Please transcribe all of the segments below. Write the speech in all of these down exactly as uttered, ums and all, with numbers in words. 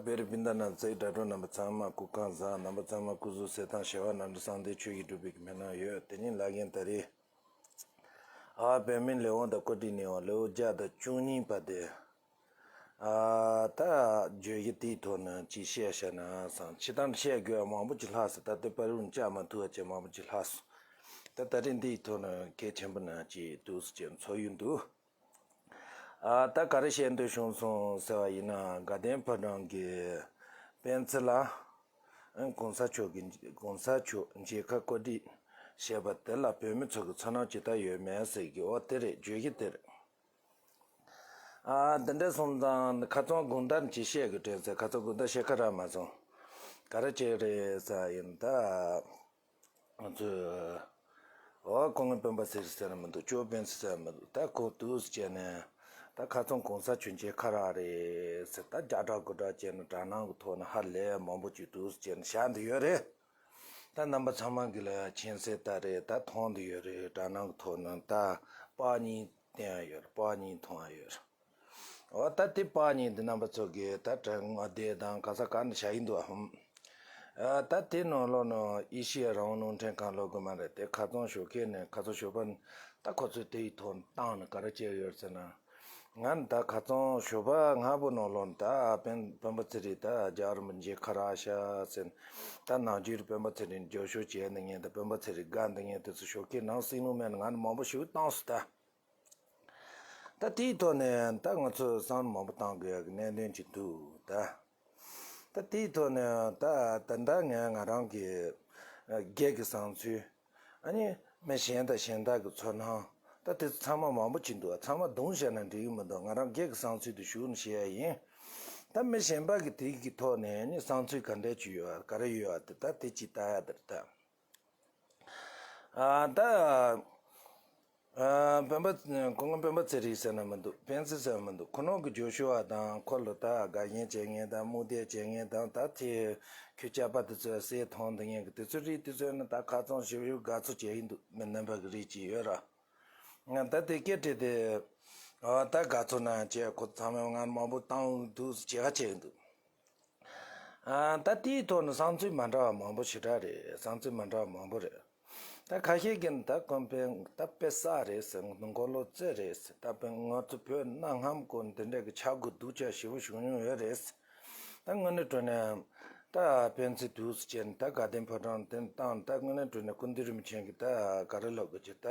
བེ་རི་སྤུན་ཟླ་རྣམས་ཚེ་དགྲ་གྲོགས་རྣམ་པ་ཚང་མ་སྐུ་ཁམས་བཟང་། རྣམ་པ་ཚང་མ་སྐུ་གཟུགས་གསལ་ཐང་། བྱ་བ་ནང་དུ་གསང་བདེ་ཆོས་ཀྱི་སྒྲུབ་པའི་སྨོན་ལམ་ཡོད། དེ་ཉིད་ལ་རྒན་ད་རེས། ཨ་བོད་མི་ལས་དབང་དང་བཀོད་སྒྲིག་ནས་འོང་ལེའུ་བརྒྱ་དང་བཅུ་གཉིས་པ་དེ། ཨ་ད་བརྗོད་གཞི་དེའི་ཐོག་ནས་ཅིག་བཤད་བཤད་ན་བསམ། ཕྱི་ལྟར་བཤད་དགོས་མང་པོ་ཅིག་ལྷག་སོང་། ད་ལྟ་པར་རུང་བཅར་མ་ཐུབ་པ་ཅིག་མང་པོ་ཅིག་ལྷག་སོང་། ད་ད་རེས་འདིའི་ཐོག་ནས་གལ་ཆེན་པོ་ན་ཅིག་འདུག་སེ་ཅིག་འཚོལ་ཡུལ་འདུག་ཨ་ད་ག་རེ་བཤད་འདོད་བྱུང་སོང་ཟེར་བ་ཡིན་ན། དགའ་ལྡན་ཕོ་བྲང་གི་སྤེན་ཚེ་ལ་ཨ་གོང་ས་མཆོག་གི་གོང་ས་མཆོག་མཇལ་ཁ་བཀོད་སྒྲིག་བྱས་པ་དེ་ལ་བོད་མི་ཚོ་གི་ཚོར་སྣང་ཇི་ལྟར་ཡོད་མེད་ཟེར་གི། འོ་དེ་རེད། བརྗོད་གཞི་དེ་རེད། ཨ་འདི་འདྲ་སོང་ཙང་ཁ་རྩང་དགོང་དག་ཅིག་བཤད་དགོས་དྲན་སོང་། ཁ་རྩང་དགོང་དག་བཤད་ཁ་རག་མ་སོང་། ག་རེ་བྱས་རེད་ཟེར་ཡིན་ད། ང་ཚོས་འོ་སྐུ་ངོ་སྤེན་པ་ཚེ་རིང་ཟེར་ན་མི་འདུག་ཅོ་སྤེན་ཚེ་ཟེར་ན་མི་འདུག་ད་ཁོ་འདུག་སེ་བྱས་ནས་ད་ཁ་རྩང་གོང་ས་མཆོག་མཇལ་ཁ་རག་རེད་ཟེར། ད་རྒྱག་གྲབས་རྐུ་གྲབས་བྱས་ནས་དྲ་སྣང་གི་ཐོག་ནས་ཧ་ལས་མང་པོ་ཅིག་འདུག་སེ་བྱས་ནས་བཞག་འདི་ཡོད་རེད། ད་རྣམ་པ་ཚང་མ་གི་ལ་མཁྱེན་གསལ་ལྟར་རེད། ད་མཐོང་འདི་ཡོད་རེད། དྲ་སྣང་གི་ཐོག་ནས་ད་པར་གཉིས་བསྟན་ཡ་ཡོད་རེད། པར་གཉིས་མཐོང་ཡ་ཡོད་རེད། འོ་ད་དེ་པར་གཉིས་འདི་རྣམ་པ་ཚོ་གིས་ད་དྲན་ངོ་བདེ་དང་ག་ས་ག་ནས་བཞག་ཡིན་འདུག་ཨ། ཧུམ། ཨ་ད་དེ་ནང་ལོགས་ནང་ཨེ་ཤི་ཡ་རང་དབང་རླུང་འཕྲིན་ཁང་ལོག་གི་མ་རེད། དེ་ཁ་རྩང་ཞོགས་ཀས་ནས་ཁ་རྩང་ཞོགས་པ་ད་ཁོ་ཚོས་དེ་ཡི་ཐོག་བཏང་ནས་ག་རེ་བྱས་ཡོད་ཟེར་ན། ང་ད་ཁ་རྩང་ཞོགས་པ་སྔ་པོ་ནང་ལོགས་ད་སྤེན་སྤེན་པ་ཚེ་རིང་ད་རྒྱལ་བ་རིན་པོ་ཆེ་མཇལ་ཁ་རག་ཤག་ཟེར། ད་ནམ་རྒྱུན་སྤེན་པ་ཚེ་རིང་རྒྱབ་སྐྱོར་བྱས་འདི་ངས་ད་སྤེན་པ་ཚེ་རིང་དགའ་འདི་ངས་དེ་ཚོ་ཞོགས་ཀས་ནང་སྲིད་ལུང་མེད་ན་ང་ནས་མང་པོ་ཞིག་བཏང་སོང་ད། ད་དེའི་ཐོག་ནས་ད་ང་ཚོས་བསམ་བློ་མང་པོ་བཏང་དགོས་ཡག་གི་གནད་དོན་ཅིག་འདུག་ད། ད་དེའི་ཐོག་ནས་ད་ད་ལྟ་ངས་ང་རང་གི་ཨ་སྒེར་གྱི་བསམ་ཚུལ། ཨ་ནི་མི་གཞན་དང་གཞན་དག་གི་ཚོར་སྣང་། ད་དེ་ཚང་མ་མང་པོ་ཅིག་འདུག་ཚང་མ་རྡུང་བཤད་ན་འགྲིག་གི་མི་འདུག་ང་རང་སྒེར་གྱི་བསམ་ཚུལ་དེ་ཞུ་ནས་བཤད་ཡ་ཡིན། ད་མི་གཞན་པ་གི་དེ་གི་ཐོག་ནས་ནི་བསམ་ཚུལ་ག་འདྲ་ཅིག་ཡོད་ག་རེ་ཡོད་དེ་ད་དེ་ཅིག་ལྟ་ཡ་དེ་རེད་ད། ཨ་ད། ཨ་སྤེན་པ་སྐུ་ངོ་སྤེན་པ་ཚེ་རིང་ཟེར་ན་མི་འདུག་སྤེན་ཚེ་ཟེར་ན་མི་འདུག་ཁོ་རང་གི་རྒྱབ་སྐྱོར་བ་དང་ཁོ་ལ་ད་དགའ་ཞེན་བྱེད་མཁན་དང་དམོད་དད་བྱེད་མཁན་དང་ད་དེ་ཁོའི་སྐྱག་པ་དེ་ཚོ་ཟས་མཐོང་འདི་མཁན་གི་དེ་ཚོ་རིགས་དེ་ཚོ་ནི་ད་ཁ་རྩང་ཞིབ་ཞིབ་དགའ་ཚོར་བྱེད་ཀྱི་འདུག་མི་རྣམ་པ་གི་རིགས་ཅིག་ཡོད་ར། ང་ད་དེ་སྐད་བྲིས་ཏེ་ཨ་ད་དགའ་ཚོར་གནང་བྱས་ཁོ་ཚང་མས་ང་མང་པོ་བཏང་འདུག་བྱེད་ཁ་བྱེད་ཀྱི་འདུག་ཨ་ད་དེའི་ཐོག་ནས་བསམ་ཚུལ་མ་འདྲ་བ་མང་པོ་ཞེ་དྲག་རེད། བསམ་ཚུལ་མ་འདྲ་བ་མང་པོ་རེད། ད་ཁ་ཤས་ཀྱིས་ད་ཀོན་པེ་ད་དཔེ་བསགས་རེད་ཟེར། མགོ་ལོག་རྩེད་རེད་ཟེར། ད་དཔེ་ང་ཚོ་བོད་གནའ་སྔ་མོ་ཀོ་འདི་འདྲ་གི་ཆག་སྒོ་སྡུག་ཅག་ཞེ་པོ་བྱུང་མྱོང་ཡོད་རེད་ཟེར། ད་དངོས་གནས་དྲང་གནས་ད་སྤེན་ཚེ་འདུག་སེ་བྱས་ནས་ད་དགའ་ལྡན་ཕོ་བྲང་དེ་བཏང་། ད་དངོས་གནས་དྲང་གནས་སྐུ་མདུན་རིན་པོ་ཆེ་གི་ད་ག་རེ་ལབ་དགོས་ཀྱི། ད་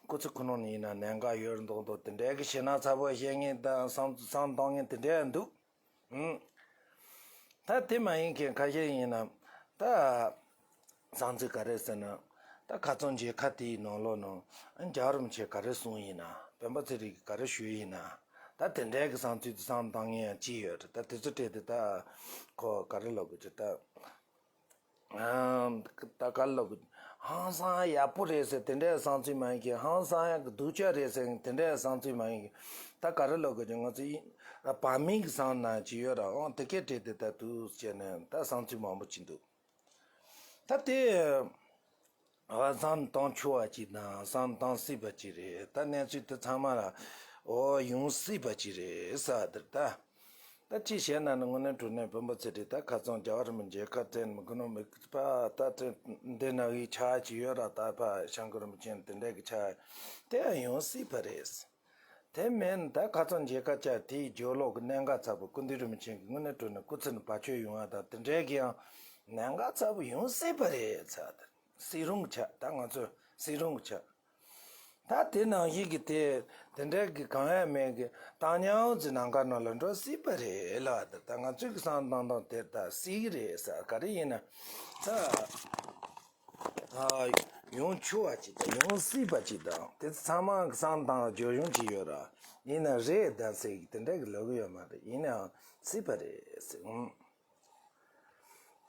སྐུ་ཚེ་ཁོ་ན་ནས་ཡིན་ན་གནད་འགག་ཡོད་མདོག་མདོག་དེ་འདྲ་གི་ཞེད་སྣང་ཚ་པོ་བཤད་མཁན་དང་བསམ་བསམ་བཏང་མཁན་དེ་འདྲ་འདུག་ཨང་། ད་དེ་མ་ཡིན་མཁན་ཁ་ཤས་ཡིན་ན་ད་བསམ་ཚུལ་ག་རེ་ཟེར་ན། ད་ཁ་རྩང་མཇལ་ཁ་དེའི་ནང་ལོགས་ནང་རྒྱལ་བ་རིན་པོ་ཆེ་ག་རེ་གསུངས་ཡིན་ན། སྤེན་པ་ཚེ་རིང་གིས་ག་རེ་ཞུས་ཡིན་ན། ད་དེ་འདྲའི་གི་བསམ་ཚུལ་དེ་བསམ་བཏང་མཁན་ཡང་ཅིག་ཡོད་རེད། ད་དེ་ཚོ་སྤྲད་དེ་ད་ཁོ་ག་རེ་ལབ་དགོས་ཀྱི་ད། ཨང་། ད་ག་ལབ་དགོས། ཧང་སང་ཡག་པོ་རེད་ཟེར་དེ་འདྲའི་བསམ་ཚུལ་མ་ཡིན་གྱི། ཧང་སང་ཡག་གི་སྡུག་ཅག་རེད་ཟེར་དེ་འདྲའི་བསམ་ཚུལ་མ་ཡིན་གྱི། ད་ག་རེ་ལབ་དགོས་ཀྱི། ང་ཚོ་ཡིན་བ་མིན་གྱི་བསམ་ན་ཅི་ཡོད་ར། འོང་དེ་སྐད་བྲིས་ཏེ་ད་འདུག་བྱས་ནས་ད་བསམ་ཚུལ་མང་པོ་ཅིག་འདུག་ད་དེ་བསམ་བཏང་ཆོག་པ་ཅིག་དང་བསམ་བཏང་སྲིད་པ་ཅིག་རེད། ད་གནས་ཚུལ་དེ་ཚང་མ་ལ་འོ་ཡོང་སྲིད་པ་ཅིག་རེད་ཟེར་བ་དེ་རེད་ད། ད་ཅི་བྱས་ན་ནི་དངོས་གནས་དྲང་གནས་སྤེན་པ་ཚེ་རིང་ད་ཁ་རྩང་རྒྱལ་བ་རིན་པོ་ཆེ་མཇལ་ཁ་དྲན་མི་དགོས་ནོ་མི་དགོས་པ། ད་དེ་འདི་ན་གི་ཆ་ཅིག་ཡོད་ར། ད་ཕ་ཞང་གི་རིན་པོ་ཆེ་དེ་འདྲ་གི་ཆ་དེ་ཡང་ཡོང་སྲིད་པ་རེད། དེ་མིན་ད་ཁ་རྩང་མཇལ་ཁ་བཅར་དེའི་རྒྱབ་ལོགས་གི་གནད་འགག་ཚ་པོ་སྐུ་མདུན་རིན་པོ་ཆེ་གི་དངོས་གནས་དྲང་གནས་སྐུ་ཚེ་ནས་བར་ཆད་ཡོང་བ་དང་དེ་འདྲའི་གི་ཡང་གནད་འགག་ཚ་པོ་ཡོང་སྲིད་པ་རེད་ཟེར། སྲིད་རུང་གི་ཆ། ད་ང་ཚོ་སྲིད་རུང་གི་ཆ། ད་དེ་ནང་བཞིན་གྱི་དེ་དེ་འདྲ་གི་གང་ཡང་མེད་གི་བཏང་སྙོམས་ཀྱི་ནམ་མཁའ་ནང་ལ་འགྲོ་སྲིད་པ་རེད་ལ། ད་ད་ང་ཚོས་གི་བསམ་བཏང་སྟངས་དེ་ད་སྲིད་གི་རེད་ཟེར། ག་རེ་ཡིན་ན་ད་ཨ་ཡོང་ཆོག་པ་ཅིག་དང་ཡོང་སྲིད་པ་ཅིག་དང་དེ་ཚང་མ་གི་བསམ་བཏང་ལ་བརྗོད་གཞུང་ཅིག་ཡོད་ར། ཡིན་ན་རེད་ད་ཟེར་གི་དེ་འདྲ་གི་ལབ་གི་ཡོད་མ་རེད། ཡིན་ནའང་སྲིད་པ་རེད་ཟེར། ཨང་།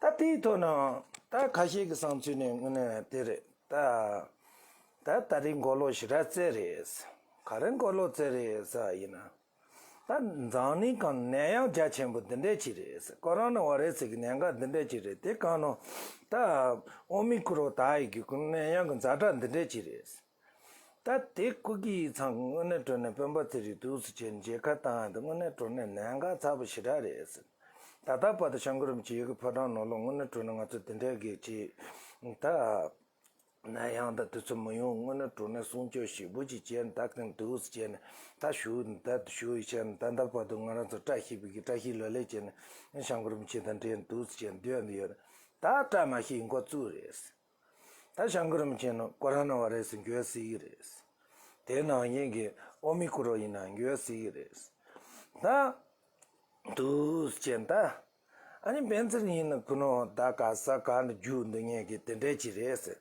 ད་དེའི་ཐོག་ནས་ད་ཁ་ཤས་ཀྱི་བསམ་ཚུལ་ནས་དངོས་གནས་དེ་རེད་ད། ད་ད་རེས་མགོ་ལོག་ཞེ་དྲག་རྩེད་རེད། ག་རེ་མགོ་ལོག་རྩེད་རེད་ཟེར་ཡིན་ན། ད་འཛམ་གླིང་གང་ནད་ཡམས་རྒྱ་ཆེན་པོ་འདི་འདྲས་ཅིག་རེད། ཀོ་རོ་ན་བྷ་རེ་སི་ཟེར་གི་ནད་འགག་འདི་འདྲས་ཅིག་རེད། དེ་གང་ནང་ད་ཨོ་མི་ཀྲོན་དར་ཡི་གི་ནད་ཡམས་ཀྱི་ཛ་དྲག་འདི་འདྲས་ཅིག་རེད། ད་དེ་སྐུ་སྒེར་ཚང་གི་དངོས་གནས་དྲང་གནས་སྤེན་པ་ཚེ་རིང་འདུག་སེ་བྱས་མཇལ་ཁ་བཏང་ཡ་དེ་དངོས་གནས་དྲང་གནས་གནད་འགག་ཚ་པོ་ཞེ་དྲག་རེད་ཟེར། ད་ལྟ་བར་དུ་སྐྱབས་མགོན་རིན་པོ་ཆེ་ཡི་གེ་ཕོ་བྲང་ནང་ལོགས་དངོས་གནས་དྲང་གནས་ང་ཚོ་དེ་འདྲའི་གི་ཅིག་ད་ནད་ཡམས་དང་དུས་ཚོད་མི་ཡོང་། དངོས་གནས་དྲང་གནས་སྲུང་སྐྱོབ་ཞེ་པོ་ཅིག་བྱས་ནས། ད་ཐེངས་འདུག་སེ་བྱས་ནས། ད་ཞུ་ད་ཞུ་ཡི་བྱས་ནས། ད་ལྟ་བར་དུ་ང་རང་ཚོ་བཀྲ་ཤིས་པའི་གི་བཀྲ་ཤིས་ལོ་ལེགས་བྱས་ནས། སྐྱབས་མགོན་རིན་པོ་ཆེ་དང་འབྲེལ་འདུག་སེ་བྱས་ནས་སྡོད་ཡོད། ད་བཀྲ་མ་ཤིས་འགོ་བཙུགས་རེད། ད་སྐྱབས་མགོན་རིན་པོ་ཆེ་ནི་ཀོ་རོ་ན་བྷ་རེ་སི་འགོས་སྲིད་ཀྱི་རེད། དེ་ནང་བཞིན་གྱི་ཨོ་མི་ཀོ་རོན་ཡིན་ན་འགོས་སྲིད་ཀྱི་རེད། ད་འདུག་སེ་བྱས་ནས། ད་ཨ་ནི་སྤེན་ཚེ་ཡིན་ན་ཁོ་ནོ་ད་ག་ས་ག་ནས་རྒྱུགས་འདི་ངེད་ཀྱི་དེ་འདྲས་ཅིག་རེད་ཟེར།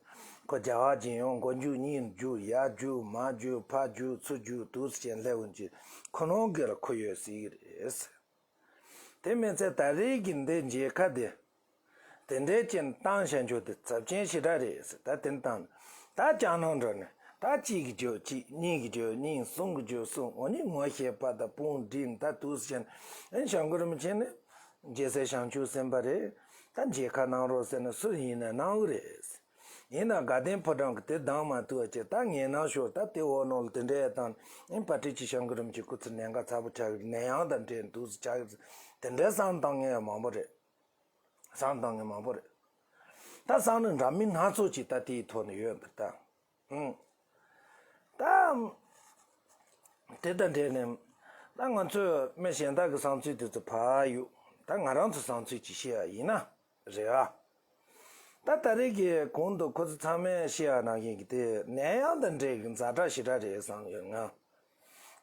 ཁོ་རྒྱ་གར་ཅིག་ཡོང་། མགོ་མཇུག་གཉིས་རྒྱུགས། ཡར་རྒྱུགས། མར་རྒྱུགས། ཕར་རྒྱུགས། ཚུར་རྒྱུགས། འདུག་སེ་བྱས་ནས་སླེབས་འོང་གི། ཁོ་ནོ་གི་ལ་ཁོ་ཡོད་སྲིད་ཀྱི་རེད་ཟེར། དེ་མིན་ཚེ་ད་རེས་ཀྱི་འདི་མཇལ་ཁ་དེ། དེ་འདྲའི་ཅན་བཏང་བྱ་འཇོག་དེ་ཚབས་ཆེན་ཞེ་དྲག་རེད་ཟེར། ད་དེ་བཏང་། ད་ཅང་ནང་འགྲོ་ནས། ད་གཅིག་གི་རྒྱུ་གཅིག། གཉིས་ཀྱི་རྒྱུ་གཉིས། གསུམ་གྱི་རྒྱུ་གསུམ། འོ་ནི་ངོ་ཤེས་པ་དང་དཔུང་སྒྲིག། ད་འདུག་སེ་བྱས་ནས། ཨ་ནི་སྐྱབས་མགོན་རིན་པོ་ཆེ་ནི་རྒྱལ་སྲས་བྱང་ཆུབ་སེམས་དཔའ་རེད། ད་མཇལ་ཁ་གནང་རོགས་ཟེར་ན་སུ་ཡིན་ན་གནང་གི་རེད། ཡིན་ན་དགའ་ལྡན་ཕོ་བྲང་གི་དེ་འདང་མ་ཐུག་པ་བྱས། ད་ངན་ནང་ཤོར། ད་དེ་འོག་ནང་ལ་དེ་འདྲའི་བཏང་། ཨ་ནི་བཀྲ་ཤིས་ཀྱི་སྐྱབས་མགོན་རིན་པོ་ཆེ་སྐུ་ཚེ་ནད་འགག་ཚ་པོ་ཆགས་ཀྱི། ནད་ཡམས་དང་འབྲེལ་འདུག་སེ་ཆགས་ཀྱི། དེ་འདྲའི་བསམ་བཏང་མཁན་མང་པོ་རེད། བསམ་བཏང་མཁན་མང་པོ་རེད། ད་བསམ་བློ་འདྲ་མིན་སྣ་ཚོགས་ཅིག་ད་དེའི་ཐོག་ནས་ཡོད་འདུག་ད། ཧུམ། ད་དེ་དང་འབྲེལ་ནས། ད་ང་ཚོས་མི་གཞན་དག་གི་བསམ་ཚུལ་དེ་ཚོ་ཕར་གཡུག། ད་ང་རང་ཚོའི་བསམ་ཚུལ་ཅིག་བཤད་ཡ་ཡིན་ན། རེད་ཨ། ད་ད་རེས་ཀྱི་གོང་དུ་ཁོ་ཚོ་ཚང་མས་བཤད་ཡ་ནང་བཞིན་གྱི་དེ་ནད་ཡམས་དང་འབྲེལ་གྱི་ཛ་དྲག་ཞེ་དྲག་རེད་བསམ་ཡོད། ང་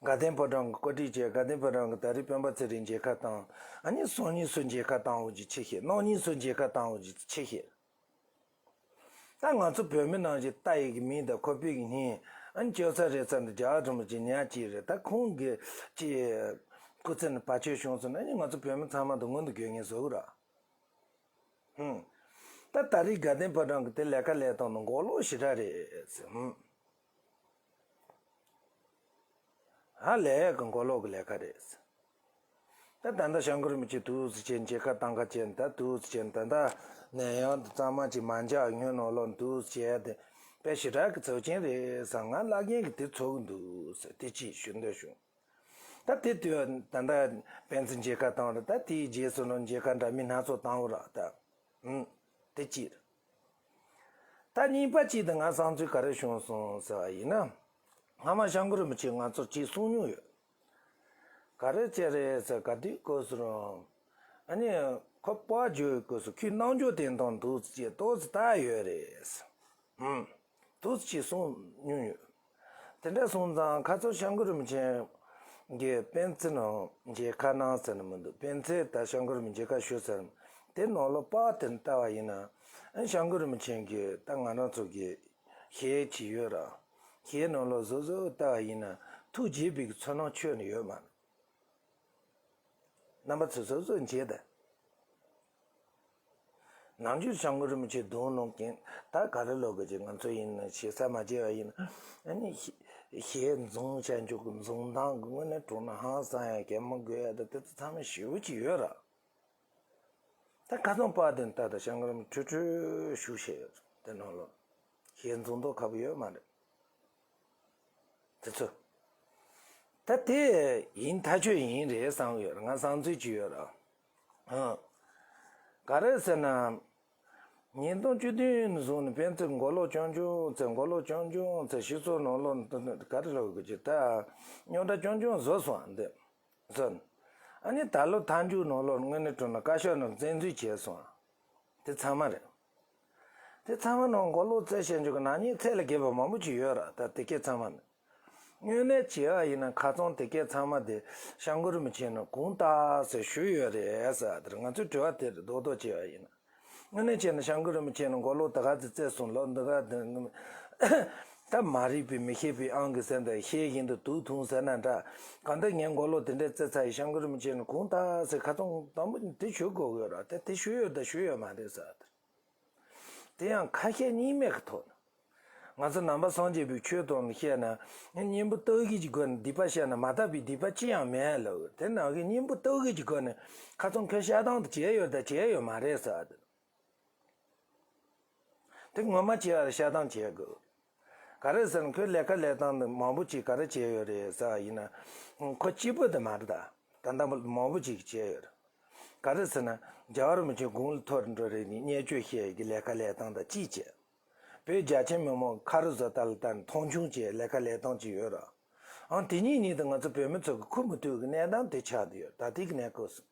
དགའ་ལྡན་ཕོ་བྲང་གི་བཀོད་སྒྲིག་བྱས། དགའ་ལྡན་ཕོ་བྲང་གི་ད་རེས་སྤེན་པ་ཚེ་རིང་མཇལ་ཁ་བཏང་། ཨ་ནི་སང་ཉིན་སུ་མཇལ་ཁ་བཏང་བ་ཅིག་ཆེ་ཤོས། གནངས་ཉིན་སུ་མཇལ་ཁ་བཏང་བ་ཅིག་ཆེ་ཤོས། ད་ང་ཚོ་བོད་མི་ནང་བཞིན་ལྟ་ཡི་གི་མིང་དང་ཁོག་པའི་གི་སྙིང་། ཨ་ནི་སྐྱོ་ཚ་རེ་ཚ་འདི་རྒྱ་གར་རིན་པོ་ཆེ་ཉག་གཅིག་རེད། ད་ཁོང་གི་ཅི་སྐུ་ཚེ་ནི་བར་ཆད་བྱུང་སོང་ན། ཨ་ནི་ང་ཚོ་བོད་མི་ཚང་མ་འདི་སྔོན་དུ་འགྱོད་ངེས་བཟོ་གི་ར། ཧུམ། ད་ད་རེས་དགའ་ལྡན་ཕོ་བྲང་གི་དེ་ལས་ཀ་ལས་སྟངས་ནི་མགོ་ལོག་ཞེ་དྲག་རེད་ཟེར། ཧུམ། ཧ་ལས་གི་མགོ་ལོག་གི་ལས་ཀ་རེད་ཟེར། ད་ད་ལྟ་སྐྱབས་མགོན་རིན་པོ་ཆེ་འདུག་སེ་བྱས་མཇལ་ཁ་བཏང་ཁ་བྱས། ད་འདུག་སེ་བྱས། ད་ལྟ་ནད་ཡམས་འདི་གཙང་མ་ཅིག་མ་འཇགས་སྔོན་ནང་ལོགས་འདུག་སེ་བྱས་དེ་དཔེ་ཞེ་དྲག་གི་ཚབས་ཆེན་རེད་བསམ། ང་བླ་རྒན་གྱིས་དེ་ཚོར་གི་འདུག་ཟེར། དེ་ཅིག་ཞུ་འདོད་བྱུང་། ད་དེ་དུས་ད་ལྟ་སྤེན་ཚེ་མཇལ་ཁ་བཏང་རེད། ད་དེའི་རྗེས་སུ་ནི་མཇལ་ཁ་འདྲ་མིན་སྣ་ཚོགས་བཏང་བ་རེད་ད། ཨུམ། དེ་གཅིག་རེད། ད་གཉིས་པ་གཅིག་དེ་ང་བསམ་ཚུལ་ག་རེ་བྱུང་སོང་ཟེར་བ་ཡིན་ན། སྔ་མ་སྐྱབས་མགོན་རིན་པོ་ཆེས་ང་ཚོར་ཅིག་གསུངས་མྱོང་ཡོད། ག་རེ་བྱས་རེད་ཟེར། ག་དུས་སྐབས་སུ་རུང་། ཨ་ནི་ཁོ་པར་བརྒྱུད་སྐབས་སུ་ཁོའི་རྣམ་འགྱུར་དེ་མཐོང་འདུག་ཅེས་ཏོག་ཙམ་བལྟས་ཡོད་རེད། ཧུམ། འདུག་ཅེས་གསུངས་མྱོང་ཡོད། དེ་འདྲ་སོང་ཙང་ཁ་སང་སྐྱབས་མགོན་རིན་པོ་ཆེ་གིས་སྤེན་ཚེ་ནང་མཇལ་ཁ་གནང་ཟེར་ནི་མི་འདུག་སྤེན་ཚེ་ད་སྐྱབས་མགོན་རིན་པོ་ཆེ་མཇལ་ཁ་ཞུས་ཟེར། དེ་ནང་ལོགས་པར་དེ་ལྟ་བ་ཡིན་ན། ཨ་ནི་སྐྱབས་མགོན་རིན་པོ་ཆེ་གིས་ད་ང་རང་ཚོ་གི་གཞས་ཅིག་ཡོད་ར། གཞས་ནང་ལོགས་བཟོ་བཟོ་ལྟ་བ་ཡིན་ན་ཐུགས་དགྱེས་པའི་ཚོར་སྣང་ཁྱོན་ནས་ཡོད་མ་རེད། རྣམ་པ་ཚོས་བཟོ་བཟོ་མཇལ་ད། ནམ་རྒྱུན་སྐྱབས་མགོན་རིན་པོ་ཆེ་གདོང་ནང་གིན་ད་ག་རེ་ལབ་དགོས་ཀྱི། ང་ཚོ་ཡིན་ན་ཞེ་ས་མ་བྱས་པ་ཡིན་ན། ཨ་ནི་གཞས་གཞས་འཛོམས་བྱ་འཇུག་གི་འཛོམས་སྟངས་ཀྱི་དངོས་གནས་དྲང་གནས་ཧང་སང་ཡ་གད་མོ་དགོད་ཡ་ད་དེ་ཚོ་ཚང་མ་ཞེ་པོ་ཅིག་ཡོད་ར། ད་ཁ་སང་པར་དེ་ལྟ་ད་སྐྱབས་མགོན་རིན་པོ་ཆེ་ཁྲུས་ཁྲུས་བཞུགས་བྱས་ཡོད་ར། དེ་ནང་ལོགས་གཞས་འཛོམས་མདོག་ཁ་པོ་ཡོད་མ་རེད། དེ་ཚོ། ད་དེ་ཡིན་ཐག་ཆོད་ཡིན་རེད་བསམ་ཡོད། ང་བསམ་ཚུལ་ཅིག་ཡོད་ར། ཧང་། ག་རེ་ཟེར་ན། ཉིས་སྟོང་བཅུ་བདུན་ནས་བཟུང་ནས་སྤེན་ཚེ་མགོ་ལོག་རྐྱང་རྐྱང་ཚེ། མགོ་ལོག་རྐྱང་རྐྱང་ཚེ། སྤྱི་ཚོགས་ནང་ལོགས་ག་རེ་ལབ་དགོས་ཀྱི། ད་རྙོག་དྲ་རྐྱང་རྐྱང་བཟོས་སོང་འདི་ཚོ། ཨ་ནི་ད་ལོ་མཐའ་མཇུག་ནང་ལོགས་དངོས་གནས་དྲང་གནས་བཀའ་ཤག་ནང་བཙན་འཛུལ་བྱས་སོང་། དེ་ཚང་མ་རེད། དེ་ཚང་མ་ནང་མགོ་ལོག་རྩེད་བཤད་འཇོག་གི་ནག་ཉེས་ཚད་ལས་བརྒལ་བ་མང་པོ་ཅིག་ཡོད་ར། ད་དེ་སྐད་ཚང་མ་ནི། དངོས་གནས་བྱས་པ་ཡིན་ན་ཁ་སང་དེ་སྐད་ཚང་མ་དེ་སྐྱབས་མགོན་རིན་པོ་ཆེ་ནས་གང་ལྟར་ཟེར་ཞུས་ཡོད་རེད་ཟེར། དེར་ང་ཚོས་དྲི་བ་དེར་རྡོག་རྡོག་བྱས་པ་ཡིན་ན། དངོས་གནས་བྱས་ན་སྐྱབས་མགོན་རིན་པོ་ཆེ་ནས་མགོ་ལོག་ད་ག་ཚོད་རྩེད་སོང་ལོ་འདི་ག་དེ། ད་མ་རིག་པའི་མི་ཤེས་པའི་ཨང་གི་ཟེར་འདི་ཤེས་བཞིན་དུ་དུག་འཐུང་ཟེར་ན་འདྲ། གང་ལྟར་ངས་མགོ་ལོག་དེ་འདྲའི་རྩེད་ཚར་ཡིན། སྐྱབས་མགོན་རིན་པོ་ཆེ་ནས་གང་ལྟར་ཟེར་ཁ་ཚང་དང་པོ་དེ་ཞུ་དགོས་ཡོད་ར། དེ་དེ་ཞུ་ཡོད་ད་ཞུ་ཡོད་མ་རེད་ཟེར། དེ་ཡང་ཁ་ཞེ་གཉིས་མེད་ཀྱི་ཐོག་ནས། ང་ཚོ་ནང་པ་སངས་རྒྱས་པའི་ཆོས་དོན་ལ་བཤད་ན། སྙིང་པོ་སྟོབས་ཤུགས་ཀྱི་སྒོ་ནས་སྡིག་པ་བཤད་ན་མ་དག་པའི་སྡིག་པ་ཅི་ཡང་མེད་ལབ། དེ་ནང་གི་སྙིང་པོ་སྟོབས་ཤུགས་ཀྱི་སྒོ་ནས་ཁ་ཚང་ཁོས་བཤད་སྟངས་དེ་བྱས་ཡོད་ད་བྱས་ཡོད་མ་རེད་ཟེར། དེ་ངོ་མ་བྱས་པར་བཤད་སྟངས་བྱས་དགོས། ག་རེ་ཟེར་ན་ཁོས་ལས་ཀ་ལས་སྟངས་འདི་མང་པོ་ཅིག་ག་རེ་བྱས་ཡོད་རེད་ཟེར་བ་ཡིན་ན། ཁོ་གཅིག་པུ་དེ་མ་རེད་ད། ད་ལྟ་མང་པོ་ཅིག་བྱས་ཡོད་རེད། ག་རེ་ཟེར་ན། རྒྱལ་བ་རིན་པོ་ཆེ་དགུང་ལ་ཐོར་འགྲོ་རེ་ནས་བརྙས་བཅོས་བཤད་ཀྱི་ལས་ཀ་ལས་སྟངས་དང་གཅིག་བྱས། བོད་རྒྱ་ཆེ་མི་མང་ཁ་རུ་བཟོ་ལྟ་ལ་ལྟ་ནས་མཐོང་ཆུང་བྱས་ལས་ཀ་ལས་སྟངས་ཅིག་ཡོད་ར། ཨང་དེ་གཉིས་གཉིས་དང་ང་ཚོ་བོད་མི་ཚོ་གི་ཁུར་མི་ཐུབ་ཀྱི་གནས་སྟངས་དེ་ཆགས་བསྡད་ཡོད། ད་ལྟའི་གི་གནས་སྐབས་སུ།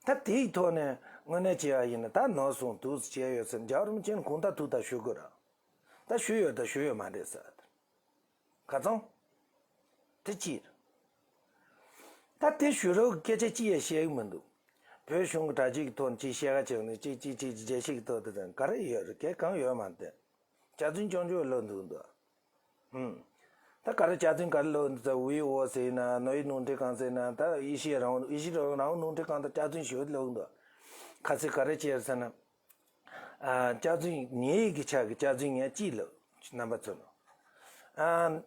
ད་དེའི་ཐོག་ནས་དངོས་གནས་བྱས་པ་ཡིན་ན་ད་ནོར་སོང་འདུག་ཟེར་བྱས་ཡོད་ཟེར། རྒྱལ་བ་རིན་པོ་ཆེ་ནས་གང་ལྟར་ཐུགས་ཐག་ཞུ་དགོས་ར། ད་ཞུས་ཡོད་ད་ཞུས་ཡོད་མ་རེད་ཟེར། ཁ་ཚང་། དེ་གཅིག་རེད། ད་དེ་ཞུ་རོགས་སྐད་ཆ་གཅིག་ཡང་བཤད་གི་མི་འདུག་བོད་གཞུང་གི་དྲ་རྒྱའི་ཐོག་ནས་ཅིག་བཤད་ག་བྱས་ནས་ཅིག་ཅིག་ཅིག་རྒྱལ་སྤྱི་གི་ཐོག་དེ་དང་ག་རེ་ཡོད་རེད། གལ་གང་ཡོད་མ་རེད། ལྕགས་རྫུན་རྐྱང་རྐྱང་ལབ་འདུག་འདུག་ཧུམ། ད་ག་རེ་ལྕགས་རྫུན་ག་རེ་ལབ་འདུག་ད་ཝི་ཨོ་ཟེར་ན་ནོར་བུའི་ནོར་འཁྲུལ་ཁང་ཟེར་ན་ད་ཨེ་ཤི་ཡ་རང་ཨེ་ཤི་ཡ་རང་ནོར་འཁྲུལ་ཁང་ད་ལྕགས་རྫུན་ཞིག་ལབ་འདུག་ཁ་ཚིག་ག་རེ་བྱས་ཟེར་ན། ཨ། ལྕགས་རྫུན་ཉེ་ཡིག་གི་ཆ་གི་ལྕགས་རྫུན་ངས་གཅིག་ལབ་རྣམ་པ་ཚོ་ནོ། ཨ།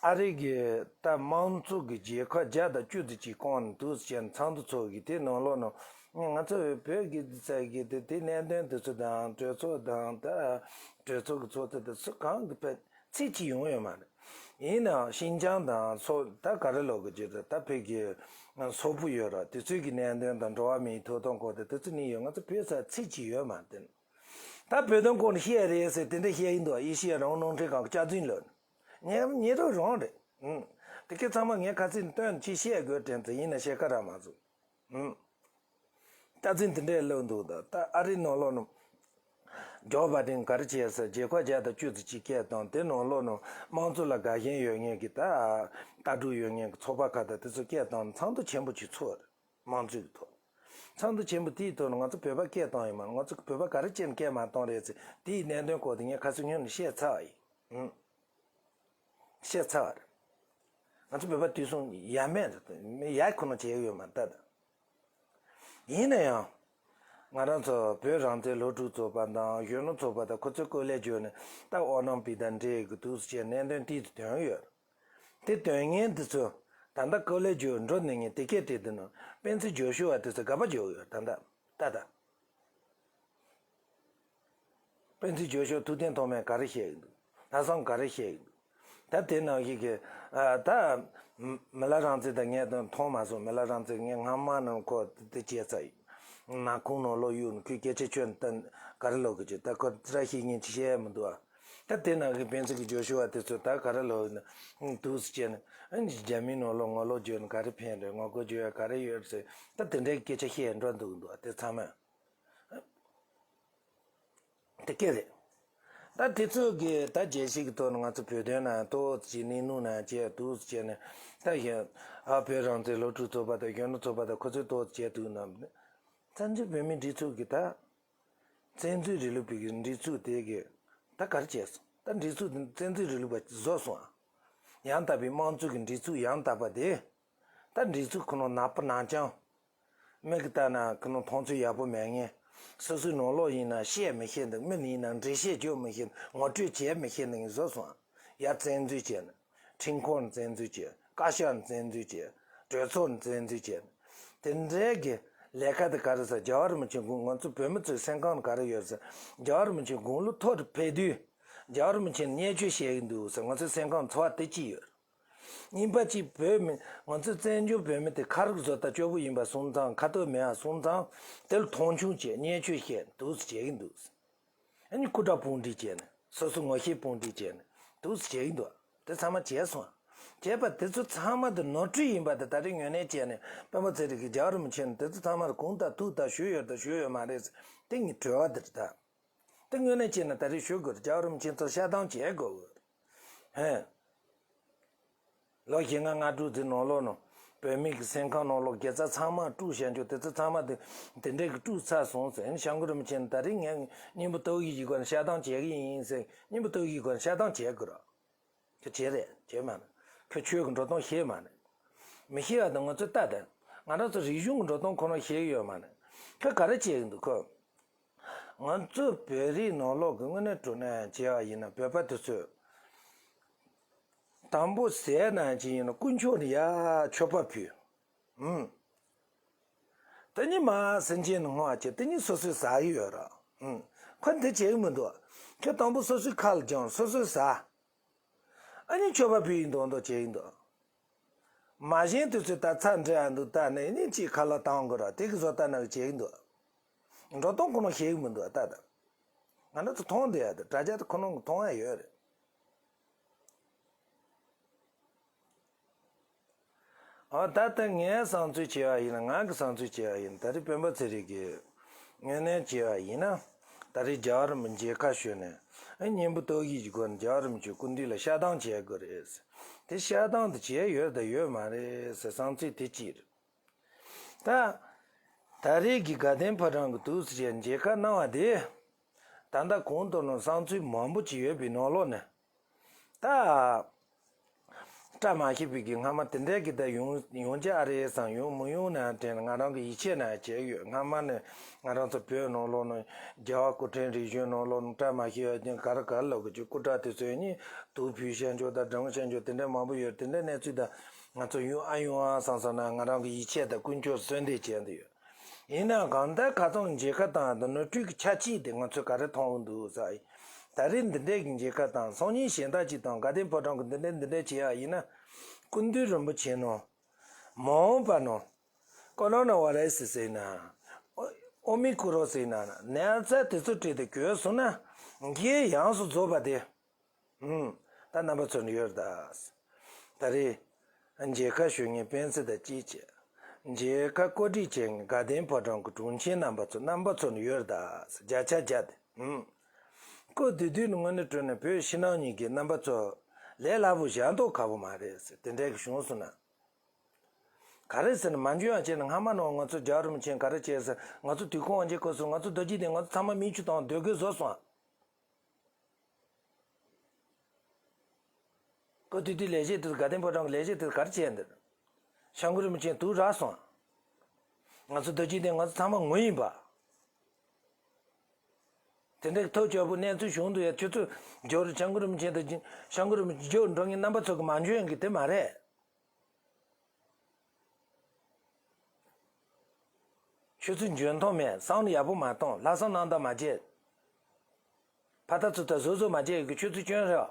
ཨ་རི་གི་ད་དམངས་གཙོ་གི་རྒྱལ་ཁབ་བརྒྱ་དང་བཅུ་དེ་གཅིག་བསྐོངས་འདུག་ཟེར་ཚང་དུ་ཚོགས་ཀྱི་དེ་ནང་ལོགས་ནང་ང་ཚོ་བོད་ཀྱི་ས་གི་དེ་དེ་གནད་དོན་དེ་ཚོ་དང་གྲོས་ཚོགས་དང་ད་གྲོས་ཚོགས་ཀྱི་ཚོགས་གཙོ་དེ་ཚོ་གང་གི་ཕན་ཚིག་གཅིག་ཡོང་ཡོད་མ་རེད། ཡིན་ནའང་ཤིན་ཅང་དང་སོག་ད་ག་རེ་ལོག་གི་ཅིག་རེད། ད་བོད་ཀྱི་སོག་པོ་ཡོད་ར། དེ་ཚོའི་གི་གནད་དོན་དང་འགྲོ་བ་མིའི་ཐོབ་ཐང་སྐོར་དེ་དེ་ཚོ་གནས་ཡོད། ང་ཚོ་བོད་ས་ཚིག་གཅིག་ཡོད་མ་རེད། ད་བོད་དོན་སྐོར་ནས་བཤད་རེད་ཟེར་དེ་འདྲ་བཤད་ཡིན་འདུག་ཨེ་ཤི་ཡ་རང་ནོར་འཁྲུལ་ཁང་གི་ལྕགས་རྫུན་ལོན་ཉེ་ཉེ་རུ་རང་རེད། ཨུམ། དེ་སྐད་ཚང་མ་ངས་ཁ་ཚིག་བཏོན་ཅིག་བཤད་དགོས་དྲན་ཚེ་ཡིན་ན་བཤད་ཁ་རག་མ་སོང་། ཨུམ། རྩ་ཚིག་འདི་འདྲས་ལབ་འདུག་ད་ད་ཨ་རིའི་ནང་ལོགས་ནང་ཇོ་བྷ་ཌེན་ག་རེ་བྱས་ཟེར་རྒྱལ་ཁབ་བརྒྱ་དང་བཅུ་ཙམ་ཅིག་སྐད་བཏང་། དེ་ནང་ལོགས་ནང་དམངས་གཙོ་ལ་དགའ་ཞེན་ཡོད་མཁན་གྱི་ད་ལྟ་གྲུབ་ཡོད་མཁན་གྱི་ཚོགས་པ་ཁག་དང་དེ་ཚོ་སྐད་བཏང་ཚང་མ་ཆེན་པོ་ཅིག་ཚོགས་རེད། དམངས་གཙོའི་ཐོག་ཚང་མ་ཆེན་པོ་དེའི་ཐོག་ནས་ང་ཚོ་བོད་པ་སྐད་བཏང་ཡོད་མ་རེད། ང་ཚོ་བོད་པ་ག་རེ་བྱས་ནས་སྐད་མ་བཏང་རེད་ཟེར་དེའི་གནད་དོན་སྐོར་དེ་ངས་ཁ་སང་ཉིན་ནས་བཤད་ཚར་བ་ཡིན། ཨུམ། བཤད་ཚར་བ་རེད། ང་ཚོ་བོད་པ་དུས་སང་ཡ་མེད་རེད། ཡ་ཁོ་ན་བྱེད་ཡོད་མ་རེད་ད། ཡིན་ན་ཡང་། ང་རང་ཚོ་བོད་རང་བཙན་སློབ་ཕྲུག་ཚོགས་པ་དང་གཞོན་ནུ་ཚོགས་པ་དང་ཁོ་ཚོའི་སྐོར་ལས་བརྗོད་ནས་ད་ཨོ་ནམ་པིག་དང་འབྲེལ་གི་འདུག་ཟེར་གནད་དོན་ཏིག་ཏུ་ཐོན་ཡོད། དེ་དོན་ངན་འདི་ཚོ་ད་ལྟ་སྐོར་ལས་བརྗོད་འགྲོ་ནས་ངས་དེ་སྐད་བྲིས་འདུག་ན་སྤེན་ཚེ་རྒྱལ་ཤོར་བ་དེ་ཚོ་དགའ་པ་བརྗོད་ཡོད་ད་ལྟ་ད་ད། སྤེན་ཚེ་རྒྱལ་ཤོར་ཐུབ་བསྟན་ཐོགས་མེད་ག་རེ་བཤད་ཀྱི་འདུག་ལྷག་བསམ་ག་རེ་བཤད་ཀྱི་འདུག་ད་དེ་ནང་བཞིན་གྱི་ཨ་ད་མི་ལ་རང་བཙན་དང་ངས་དོན་མཐོང་མ་སོང་། མི་ལ་རང་བཙན་ངས་སྔ་མ་ནང་ཁོ་དེ་བྱས་ཚར་ཡིན། ནག་ཁུང་ནང་ལོག་གཡུག་ནས་ཁོས་སྐད་ཆ་ཁྱོད་ད་ག་རེ་ལོག་གི་ཅིག་ད་ཁོ་ར་ཤེས་ཉན་ཅིག་བཤད་ཡ་མི་འདུག་ཨ། ད་དེ་ནང་བཞིན་སྤེན་ཚེ་གི་རྒྱལ་ཤོར་བ་དེ་ཚོ་ད་ག་རེ་ལོག་ཡིན་ན་འདུག་སེ་བྱས་ནས་ཨ་ནི་རྒྱ་མིའི་ནང་ལོག་ངོ་ལོག་བརྗོད་ནས་ག་རེ་ཕན་རེད། ངོ་རྒོལ་བརྗོད་ཡ་ག་རེ་ཡོད་ཟེར་ད་དེ་འདྲའི་སྐད་ཆ་བཤད་འགྲོ་འདུག་འདུག་ཨ། དེ་ཚང་མ། དེ་སྐད་རེད། ད་དེ་ཚོ་གི་ད་རྒྱལ་སྤྱི་གི་ཐོག་ནས་ང་ཚོ་བོད་དོན་ནང་ཏོག་ཙམ་གནས་ནུས་ན་བྱས་འདུག་ཟེར་ནས་ད་གཞན་ཨ་བོད་རང་བཙན་སློབ་ཕྲུག་ཚོགས་པ་དང་གཞོན་ནུ་ཚོགས་པ་དང་ཁོ་ཚོས་ཏོག་ཙམ་བྱས་འདུག་ན། བཙན་བྱོལ་བོད་མིའི་སྒྲིག་འཛུགས་ཀྱི་ད་བཙན་འཛུལ་རིང་ལུགས་པའི་གི་སྒྲིག་འཛུགས་དེ་གི་ད་ག་རེ་བྱས་སོང་། ད་སྒྲིག་འཛུགས་དེ་བཙན་འཛུལ་རིང་ལུགས་པ་བཟོས་སོང་ཨ། ཡང་དག་པའི་དམངས་གཙོ་གི་སྒྲིག་འཛུགས་ཡང་དག་པ་དེ། ད་སྒྲིག་འཛུགས་ཁོ་ན་ནག་པོ་ནག་རྐྱང་། མིག་གིས་ལྟ་ན་ཁོ་ན་མཐོང་ཚུལ་ཡག་པོ་མེད་མཁན། སོ་སོའི་ནང་ལོགས་ཡིན་ན་བཤད་མི་ཤེས་འདུག་མི་ཡིན་ན་འགྲེལ་བཤད་རྒྱག་མི་ཤེས། ངོ་སྤྲོད་བྱེད་མི་ཤེས་འདུག་བཟོས་སོང་། ཡར་བཙན་འཛུལ་བྱས་ནས། ཁྲིམས་ཁང་བཙན་འཛུལ་བྱས། བཀའ་ཤག་བཙན་འཛུལ་བྱས། གྲོས་ཚོགས་བཙན་འཛུལ་བྱས། དེ་འདྲའི་གི་ལས་ཀ་དེ་ག་རེ་ཟེར་རྒྱལ་བ་རིན་པོ་ཆེ་དགུང་ང་ཚོ་བོད་མི་ཚོའི་སེམས་ཁམས་ག་རེ་ཡོད་ཟེར། རྒྱལ་བ་རིན་པོ་ཆེ་དགུང་ལོ་མཐོ་རུ་ཕེབས་དུས། རྒྱལ་བ་རིན་པོ་ཆེ་བརྙས་བཅོས་བྱེད་ཀྱི་འདུག་ཟེར་ང་ཚོའི་སེམས་ཁམས་ཚོར་བ་དེ་ཅི་ཡོད། གཉིས་པ་གཅིག་བོད་མི་ང་ཚོ་བཙན་བྱོལ་བོད་མི་དེ་ཁ་རུག་བཟོ་ལྟ་སྐྱོ་པོ་ཡིན་པ་སོང་ཙང་ཁ་ཐུག་མེད་པ་སོང་ཙང་དེ་ལ་མཐོང་ཆུང་བྱས་བརྙས་བཅོས་བྱས་འདུག་སེ་བྱེད་ཀྱི་འདུག་ཨ་ནི་སྐུ་དྲག་དཔུང་སྒྲིག་བྱས་ནས་སོ་སོ་ངོ་ཤེས་དཔུང་སྒྲིག་བྱས་ནས་འདུག་སེ་བྱེད་ཀྱི་འདུག་དེ་ཚང་མ་བྱས་སོང་། བྱས་པ་དེ་ཚོ་ཚང་མ་དེ་ནོར་འཁྲུལ་ཡིན་པ་དེ་ད་རེས་ངོས་ལེན་བྱས་ནས་སྤེན་པ་ཚེ་རིང་གིས་རྒྱལ་བ་རིན་པོ་ཆེ་ནས་དེ་ཚོ་ཚང་མ་ལ་གང་ལྟར་ཐུགས་ལྟར་ཞུས་ཡོད་དང་ཞུས་ཡོད་མ་རེད་ཟེར་དེ་ངའི་དྲི་བ་དེ་རེད་ད། དེ་དངོས་གནས་བྱས་ན་ད་རེས་ཞུ་དགོས་རེད། རྒྱལ་བ་རིན་པོ་ཆེ་ཚོར་ཤ་སྟག་བྱེད་དགོས་རེད། ཧེ། ལོ་བཞི་ལྔ་ལྔ་དྲུག་ཙམ་ནང་ལོགས་ནང་བོད་མི་གི་སེམས་ཁམས་ནང་ལོགས་དགེ་རྩ་ཚང་མ་དཀྲུགས་བཞག་རྒྱུ་དེ་ཚོ་ཚང་མ་དེ་དེ་འདྲས་ཀྱི་དཀྲུགས་ཚར་སོང་ཟེར། ཨ་ནི་སྐྱབས་མགོན་རིན་པོ་ཆེ་ནས་ད་རེས་ངས་སྙིང་པོ་སྟོབས་ཀྱི་གཞི་སྒོ་ནས་ཤ་སྟག་བྱེད་ཀྱི་ཡིན་ཟེར་སྙིང་པོ་སྟོབས་ཀྱི་སྒོ་ནས་ཤ་སྟག་བྱེད་དགོས་རེད། ཁྱོད་བྱེད་རེད་བྱེད་མ་རེད། ཁྱོད་ཆོས་ཀྱི་འགྲོ་སྟངས་ཤེས་མ་རེད། མི་ཤེས་པ་དང་ང་ཚོས་ལྟ་དང་། ང་རང་ཚོ་རིག་གཞུང་གི་འགྲོ་སྟངས་ཁོ་རང་ཤེས་ཀྱི་ཡོད་མ་རེད། ཁྱོད་ག་རེ་བྱེད་ཀྱི་འདུག་ཁོ། ང་ཚོ་བོད་རིགས་ནང་ལོགས་ཀྱི་དངོས་གནས་དྲང་གནས་བྱས་པ་ཡིན་ན་བོད་པ་དེ་ཚོས། དང་པོ་ཟས་ནང་བཞིན་ཡིན་ན་དཀོན་མཆོག་ནི་ཡ་མཆོད་པ་ཕུལ། ཨུམ། དེ་ཉིན་མ་སེམས་ཅན་ནི་བསྔོ་བ་བྱེད་དེ་ཉིན་སོ་སོས་ཟ་གི་ཡོད་ར། ཨུམ། ཁོ་འདི་བྱེད་ཀྱི་མི་འདུག་ཁྱོད་དང་པོ་སོ་སོའི་ཁ་ལ་སྦྱངས་སོ་སོས་ཟ། ཨ་ནི་མཆོད་པ་ཕུལ་ཡིན་མདོག་མདོག་བྱས་ཡིན་འདུག་མ་བཞེངས་དུས་ཚོད་ད་ཚར་འདྲ་ཡང་འདུག་ད་ནས་ནི་ཅིག་ཁ་ལག་བཏང་དགོས་ར་དེ་གི་བཟོ་ལྟ་ན་བྱེད་ཀྱི་འདུག་འགྲོ་སྟངས་ཁོ་ན་ཤེས་ཀྱི་མི་འདུག་ད་ད། ང་རང་ཚོ་མཐོང་བསྡད་ཡ་དེ་དྲ་རྒྱ་དེ་ཁོ་རང་གི་མཐོང་ཡ་ཡོད་རེད། ཨ་ད་ལྟ་ངའི་བསམ་ཚུལ་བྱས་པ་ཡིན་ན། ང་གི་བསམ་ཚུལ་བྱས་པ་ཡིན་ན། ད་རེས་སྤེན་པ་ཚེ་རིང་གིས་དངོས་གནས་བྱས་པ་ཡིན་ན། ད་རེས་རྒྱལ་བ་རིན་པོ་ཆེ་མཇལ་ཁ་ཞུས་ནས་ཨ་སྙན་པོ་ཏོག་དབྱིབས་ཀྱི་སྒོ་ནས་རྒྱལ་བ་རིན་པོ་ཆེའི་སྐུ་མདུན་ལ་ཤར་གཏམ་བྱེད་དགོས་རེད། དེ་ཤར་གཏམ་དེ་བྱས་ཡོད་དང་ཡོད་མ་རེད་ཟེར་བསམ་ཚུལ་དེ་གཅིག་རེད། ད། ད་རེས་ཀྱི་དགའ་ལྡན་ཕོ་བྲང་གི་འདུག་སེ་བྱས་མཇལ་ཁ་གནང་བ་དེ། ད་ལྟ་གོང་དུ་ནང་བསམ་ཚུལ་མང་པོ་ཅིག་ཡོད་པའི་ནང་ལོགས་ནས། ད། བཀྲ་མ་ཤིས་པའི་གི་སྔ་མ་དེ་འདྲའི་གི་ད་ཡོང་ཡོང་ཆ་ཨ་རེད་བསམ། ཡོང་མི་ཡོང་ན་དྲན་ང་རང་གི་ཡིད་ཆེས་ན་བྱས་ཡོད། སྔ་མ་ནས་ང་རང་ཚོ་བོད་ནང་ལོགས་ནས་རྒྱལ་བ་སྐུ་ཕྲེང་རིམ་བྱོན་ནང་ལོགས་ནས་བཀྲ་མ་ཤིས་པ་ཅན་ག་རེ་ག་རེ་ལབ་གི་ཅིག་སྐུ་དྲག་དེ་ཚོས་ནི་དུག་ཕུལ་ཤ་འཇོག་དང་སྦྲང་ཤ་འཇོག་དེ་འདྲའི་མང་པོ་ཡོད། དེ་འདྲའི་གནས་ཚུལ་ད། ང་ཚོ་ཡོང་ཨ་ཡོང་ཨ་བསམ་བསམ་ན་ང་རང་གི་ཡིད་ཆེས་དང་ཀུན་སྤྱོད་གསོན་འདེབས་བྱས་འདི་ཡོད། ཡིན་ནའང་གང་ལྟར་ཁ་སང་མཇལ་ཁ་བཏང་དང་ནོར་འཁྲུལ་གྱི་ཆ་གཅིག་དེ་ང་ཚོས་ག་རེ་མཐོང་གི་འདུག་ཟེར། ད་རེས་འདི་འདྲས་ཀྱི་མཇལ་ཁ་བཏང་སང་ཉིན་གཞན་དག་ཅིག་དང་དགའ་ལྡན་ཕོ་བྲང་གི་འདི་འདྲས་འདི་འདྲས་བྱས་ཡ་ཡིན་ན། སྐུ་མདུན་རིན་པོ་ཆེ་ནོ། མ་འོངས་པ་ནོ། ཀོ་རོ་ན་བྷ་ར་སི་ཟེར་ན། ཨོ་མི་ཀུ་རོ་ཟེར་ན། ནད་རྩ་དེ་ཚོ་བྲིས་ཏེ་གྱོད་སོང་ན། འགྱེལ་ཡངས་སུ་རྫོགས་པ་དེ། ཧུམ། ད་རྣམ་པ་ཚོ་ནི་ཡོད་ད། ད་རེས། མཇལ་ཁ་ཞུ་མཁན་སྤེན་ཚེ་དང་གཅིག་བྱས། མཇལ་ཁ་བཀོད་སྒྲིག་བྱེད་མཁན་དགའ་ལྡན་ཕོ་བྲང་གི་དྲུང་ཆེ་རྣམ་པ་ཚོ་རྣམ་པ་ཚོ་ནི་ཡོད་ད། བརྒྱ་ཆ་བརྒྱ་དེ། ཧུམ། ཁོ་དེ་དུས་ནི་དངོས་གནས་དྲང་གནས་བོད་ཕྱི་ནང་གཉིས་ཀྱི་རྣམ་པ་ཚོ། ལས་སླ་པོ་བཞག་མདོག་ཁ་པོ་མ་རེད་ཟེར་དེ་འདྲའི་གི་བྱུང་སོང་ན། ག་རེ་ཟེར་ན་མ་འཇོན་ཡང་བྱས་ན་སྔ་མ་ནང་ང་ཚོ་རྒྱལ་བ་རིན་པོ་ཆེ་ག་རེ་བྱས་ཟེར། ང་ཚོ་དུས་འཁོར་དབང་ཆེན་སྐབས་སུ་ང་ཚོ་རྡོ་རྗེ་གདན་ང་ཚོ་ཚང་མ་མིག་ཆུ་བཏང་སྡོད་དགོས་བཟོ་སོང་། ཁོ་དེ་དུས་ལས་བྱེད་དེ་དགའ་ལྡན་ཕོ་བྲང་གི་ལས་བྱེད་དེ་ག་རེ་བྱས་འདིར། སྐྱབས་མགོན་རིན་པོ་ཆེ་དུག་རག་སོང་། ང་ཚོ་རྡོ་རྗེ་གདན་ང་ཚོ་ཚང་མ་ངོ་ཡིན་པ། དེ་འདྲའི་ཐབས་སྐྱོ་པོ་གནས་ཚུལ་བྱུང་འདུག་ཡ། ཁྱོད་ཚོ་འབྱོར་སྐྱབས་མགོན་རིན་པོ་ཆེ་དང་སྐྱབས་མགོན་རིན་པོ་ཆེ་འབྱོར་འགྲོ་མཁན་རྣམ་པ་ཚོ་གི་མ་འཇོན་གི་དེ་མ་རེད། ཆུ་ཚོད་འཇོན་ཐང་མེད། བསམ་བློ་ཡག་པོ་མ་གཏོང་། ལྷག་བསམ་རྣམ་དག་མ་བྱེད། ཕ་ཐ་ཚུ་ད་བཟོ་བཟོ་མ་བྱེད་ཀྱི་ཆུ་ཚོད་སྐྱོན་རེད།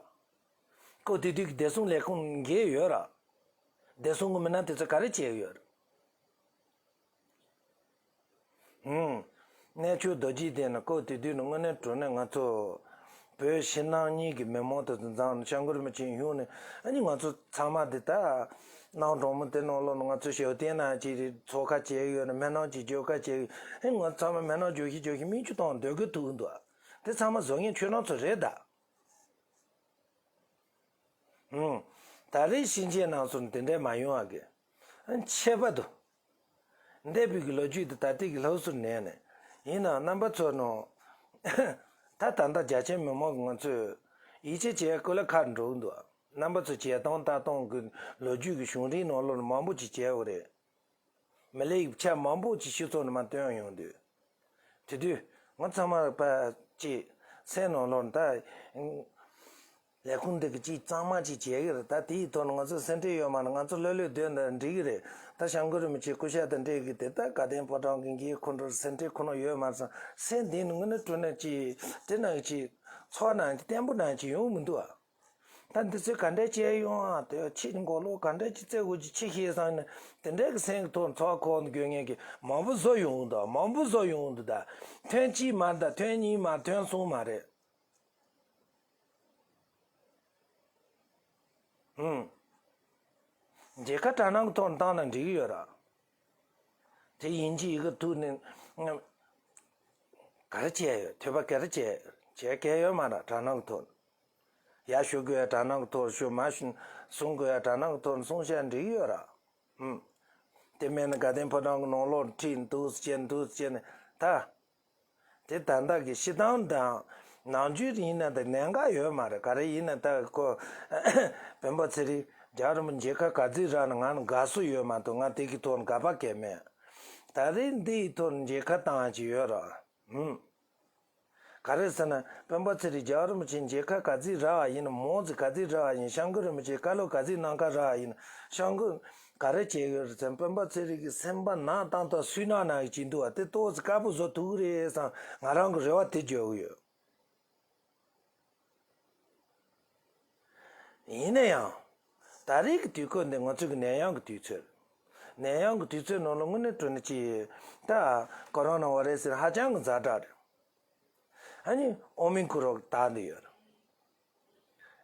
ཁོ་དེ་དུས་ཀྱི་བདེ་སྲུང་ལས་ཁུངས་འགལ་ཡོད་ར། བདེ་སྲུང་གི་མི་སྣ་དེ་ཚོ་ག་རེ་བྱས་ཡོད་ར། ཧུམ། གནས་མཆོག་རྡོ་རྗེ་གདན་ནི་ཁོ་དེ་དུས་ནི་དངོས་གནས་དྲང་གནས་ང་ཚོ། བོད་ཕྱི་ནང་གཉིས་ཀྱི་མི་མང་དེ་ཚོ་འཛོམས་ནས་སྐྱབས་མགོན་རིན་པོ་ཆེ་བཞུགས་ནས་ཨ་ནི་ང་ཚོ་ཚང་མ་དེ་ད། གནམ་གྲང་མོ་དེ་ནང་ལོགས་ནས་ང་ཚོ་ཞབས་བརྟན་ན་ཅིག་རེད། ཚོགས་ཁ་བྱས་ཡོད་ན་སྨོན་ལམ་ཅིག་བརྗོད་ཁ་བྱས་ཡོད། ཨ་ནི་ང་ཚོ་ཚང་མ་སྨོན་ལམ་བརྗོད་ཤིག་བརྗོད་ཤིག་མིག་ཆུ་བཏང་སྡོད་དགོས་ཐུག་འདུག་དེ་ཚང་མ་བཟོ་མཁན་ཁྱོད་རང་ཚོ་རེད་ད། ཧུམ། ད་རེས་ཕྱིན་ཆད་ནང་སོང་དེ་འདྲས་མ་ཡོང་བ་གི། ཨ་ནི་ཆད་པ་འདུག་འདས་པའི་གི་ལོ་རྒྱུས་དེ་ད་ལྟའི་གི་ལྷག་བསུར་ནས་ནས། ཡིན་ནའང་རྣམ་པ་ཚོ་ནང་། ད་ད་ལྟ་རྒྱ་ཆེན་མི་མང་གི་ང་ཚོས་ཡིད་ཆེས་བྱེད་ཡ་ཀུ་ལ་ཁར་འགྲོ་གི་འདུག་རྣམ་པ་ཚོ་བྱེད་སྟངས་ལྟ་སྟངས་གི་ལོ་རྒྱུས་ཀྱི་བྱུང་རིམ་ནང་ལོགས་ནས་མང་པོ་ཅིག་བྱས་ཡོད་རེད། མི་ལེགས་ཆ་མང་པོ་ཅིག་སྤྱི་ཚོགས་ནང་མར་བཏོན་ཡོང་དུས། དེ་དུས་ང་ཚང་མ་པ་ཅིག་སེམས་ནང་ལོགས་ནས་ད། ལས་ཁུངས་འདི་གི་ཅིག་གཙང་མ་ཅིག་བྱེད་ཀྱི་རེད། ད་དེའི་ཐོག་ནས་ང་ཚོ་སེམས་ཁྲལ་ཡོད་མ་རེད། ང་ཚོ་ལྷོད་ལྷོད་སྡོད་ན་འགྲིག་གི་རེད། ད་སྐྱབས་མགོན་རིན་པོ་ཆེ་སྐུ་ཤ་དང་འབྲེལ་གི་དེ་ད་དགའ་ལྡན་ཕོ་བྲང་གི་འགན་ཁུར་འགྲོ་སེམས་ཁྲལ་ཁོ་ན་ཡོད་མ་རེད་བསམ། སེམས་འདི་ནི་དངོས་གནས་དྲང་གནས་ཅིག་དེ་ནང་ཅིག་ཚོར་ནང་ཅིག་བརྟན་པོ་ནང་ཅིག་ཡོང་མི་འདུག་ཨ། ད་འདི་ཚོས་ག་འདྲས་བྱས་ཡོང་ཨ། དེ་ཕྱི་མགོ་ལོག་ག་འདྲས་ཅིག་བཙལ་དགོས་ཀྱི་ཕྱི་ཤེས་སང་ནི་དེ་འདྲས་ཀྱི་སེམས་ཀྱི་ཐོག་ཚོར་ཁོག་ནས་དགོས་ངེས་ཀྱི་མང་པོ་བཟོ་ཡོང་འདུག་མང་པོ་བཟོ་ཡོང་འདུག་ད་ཐོན་གཅིག་མ་རེད། ད་ཐོན་གཉིས་མ་རེད། ཐོན་གསུམ་མ་རེད། ཧུམ། མཇལ་ཁ་དྲ་སྣང་གི་ཐོག་ནས་བཏང་ན་འགྲིག་གི་ཡོད་ར། དེ་ཡིན་གཅིག་ཡིན་གཅིག་ཐུག་ནས། ག་རེ་བྱས་ཡོད། ཐོས་པ་ག་རེ་བྱས་ཡོད། བྱས་གལ་ཡོད་མ་ར་དྲ་སྣང་གི་ཐོག་ནས། ཡར་ཞུ་དགོས་ཡ་དྲ་སྣང་གི་ཐོག་ནས་ཞུ། མར་ཞུ་གསུང་དགོས་ཡ་དྲ་སྣང་གི་ཐོག་ནས་གསུང་བཤད་འགྲིག་གི་ཡོད་ར། ཧུམ། དེ་མིན་ན་དགའ་ལྡན་ཕོ་བྲང་གི་ནང་ལོགས་ཁྲིད་འདུག་སེ་བྱས་འདུག་སེ་བྱས་ནས་ད། དེ་ད་ལྟ་གི་སྤྱིར་བཏང་དང་ནམ་རྒྱུན་ཡིན་ན་ད་གནད་འགག་ཡོད་མ་རེད། ག་རེ་ཡིན་ན་ད་ཁོ་སྤེན་པ་ཚེ་རིང་རྒྱལ་བ་རིན་པོ་ཆེ་མཇལ་ཁ་ག་ཚོད་རག་ན་ང་ནི་དགའ་བསུ་ཡོད་མ་གཏོགས་ང་དེ་གི་ཐོག་ནས་དགའ་པ་གང་ཡང་མེད། ད་རེས་འདི་ཡི་ཐོག་ནས་མཇལ་ཁ་བཏང་ཡ་ཅིག་ཡོད་ར། ཧུམ། ག་རེ་ཟེར་ན་སྤེན་པ་ཚེ་རིང་རྒྱལ་བ་རིན་པོ་ཆེ་མཇལ་ཁ་ག་ཚོད་རག་པ་ཡིན་ན། མོ་ཚོ་ག་ཚོད་རག་པ་ཡིན། སྐྱབས་མགོན་རིན་པོ་ཆེ་བཀའ་སློབ་ག་ཚོད་གནང་ཁ་རག་པ་ཡིན། སྐྱབས་མགོན་ག་རེ་བྱས་ཡོད་རེད་ཟེར་ན་སྤེན་པ་ཚེ་རིང་གི་སེམས་པ་ནང་བཏང་ཐོག་སུན་སྣང་ནང་གི་ཅིག་འདུག་པ་དེ་ཏོག་ཙམ་དཀར་པོ་བཟོ་ཐུབ་ཀྱི་རེད་བསམ་ང་རང་གི་རེ་བ་དེ་བརྗོད་ཀྱི་ཡོད། ཡིན་ན་ཡང་། ད་རེས་ཀྱི་དུས་སྐབས་འདི་ང་ཚོ་གི་ནད་ཡམས་ཀྱི་དུས་ཚོད་རེད། ནད་ཡམས་ཀྱི་དུས་ཚོད་ནང་ལ་དངོས་གནས་དྲང་གནས་ཅིག་ད་ཀོ་རོ་ན་བྷ་རེ་སི་ཟེར་ཧ་ཅང་གི་ཛ་དྲག་རེད། ཨ་ནི་ཨོ་མི་ཀོ་རོན་དར་འདི་ཡོད་རེད།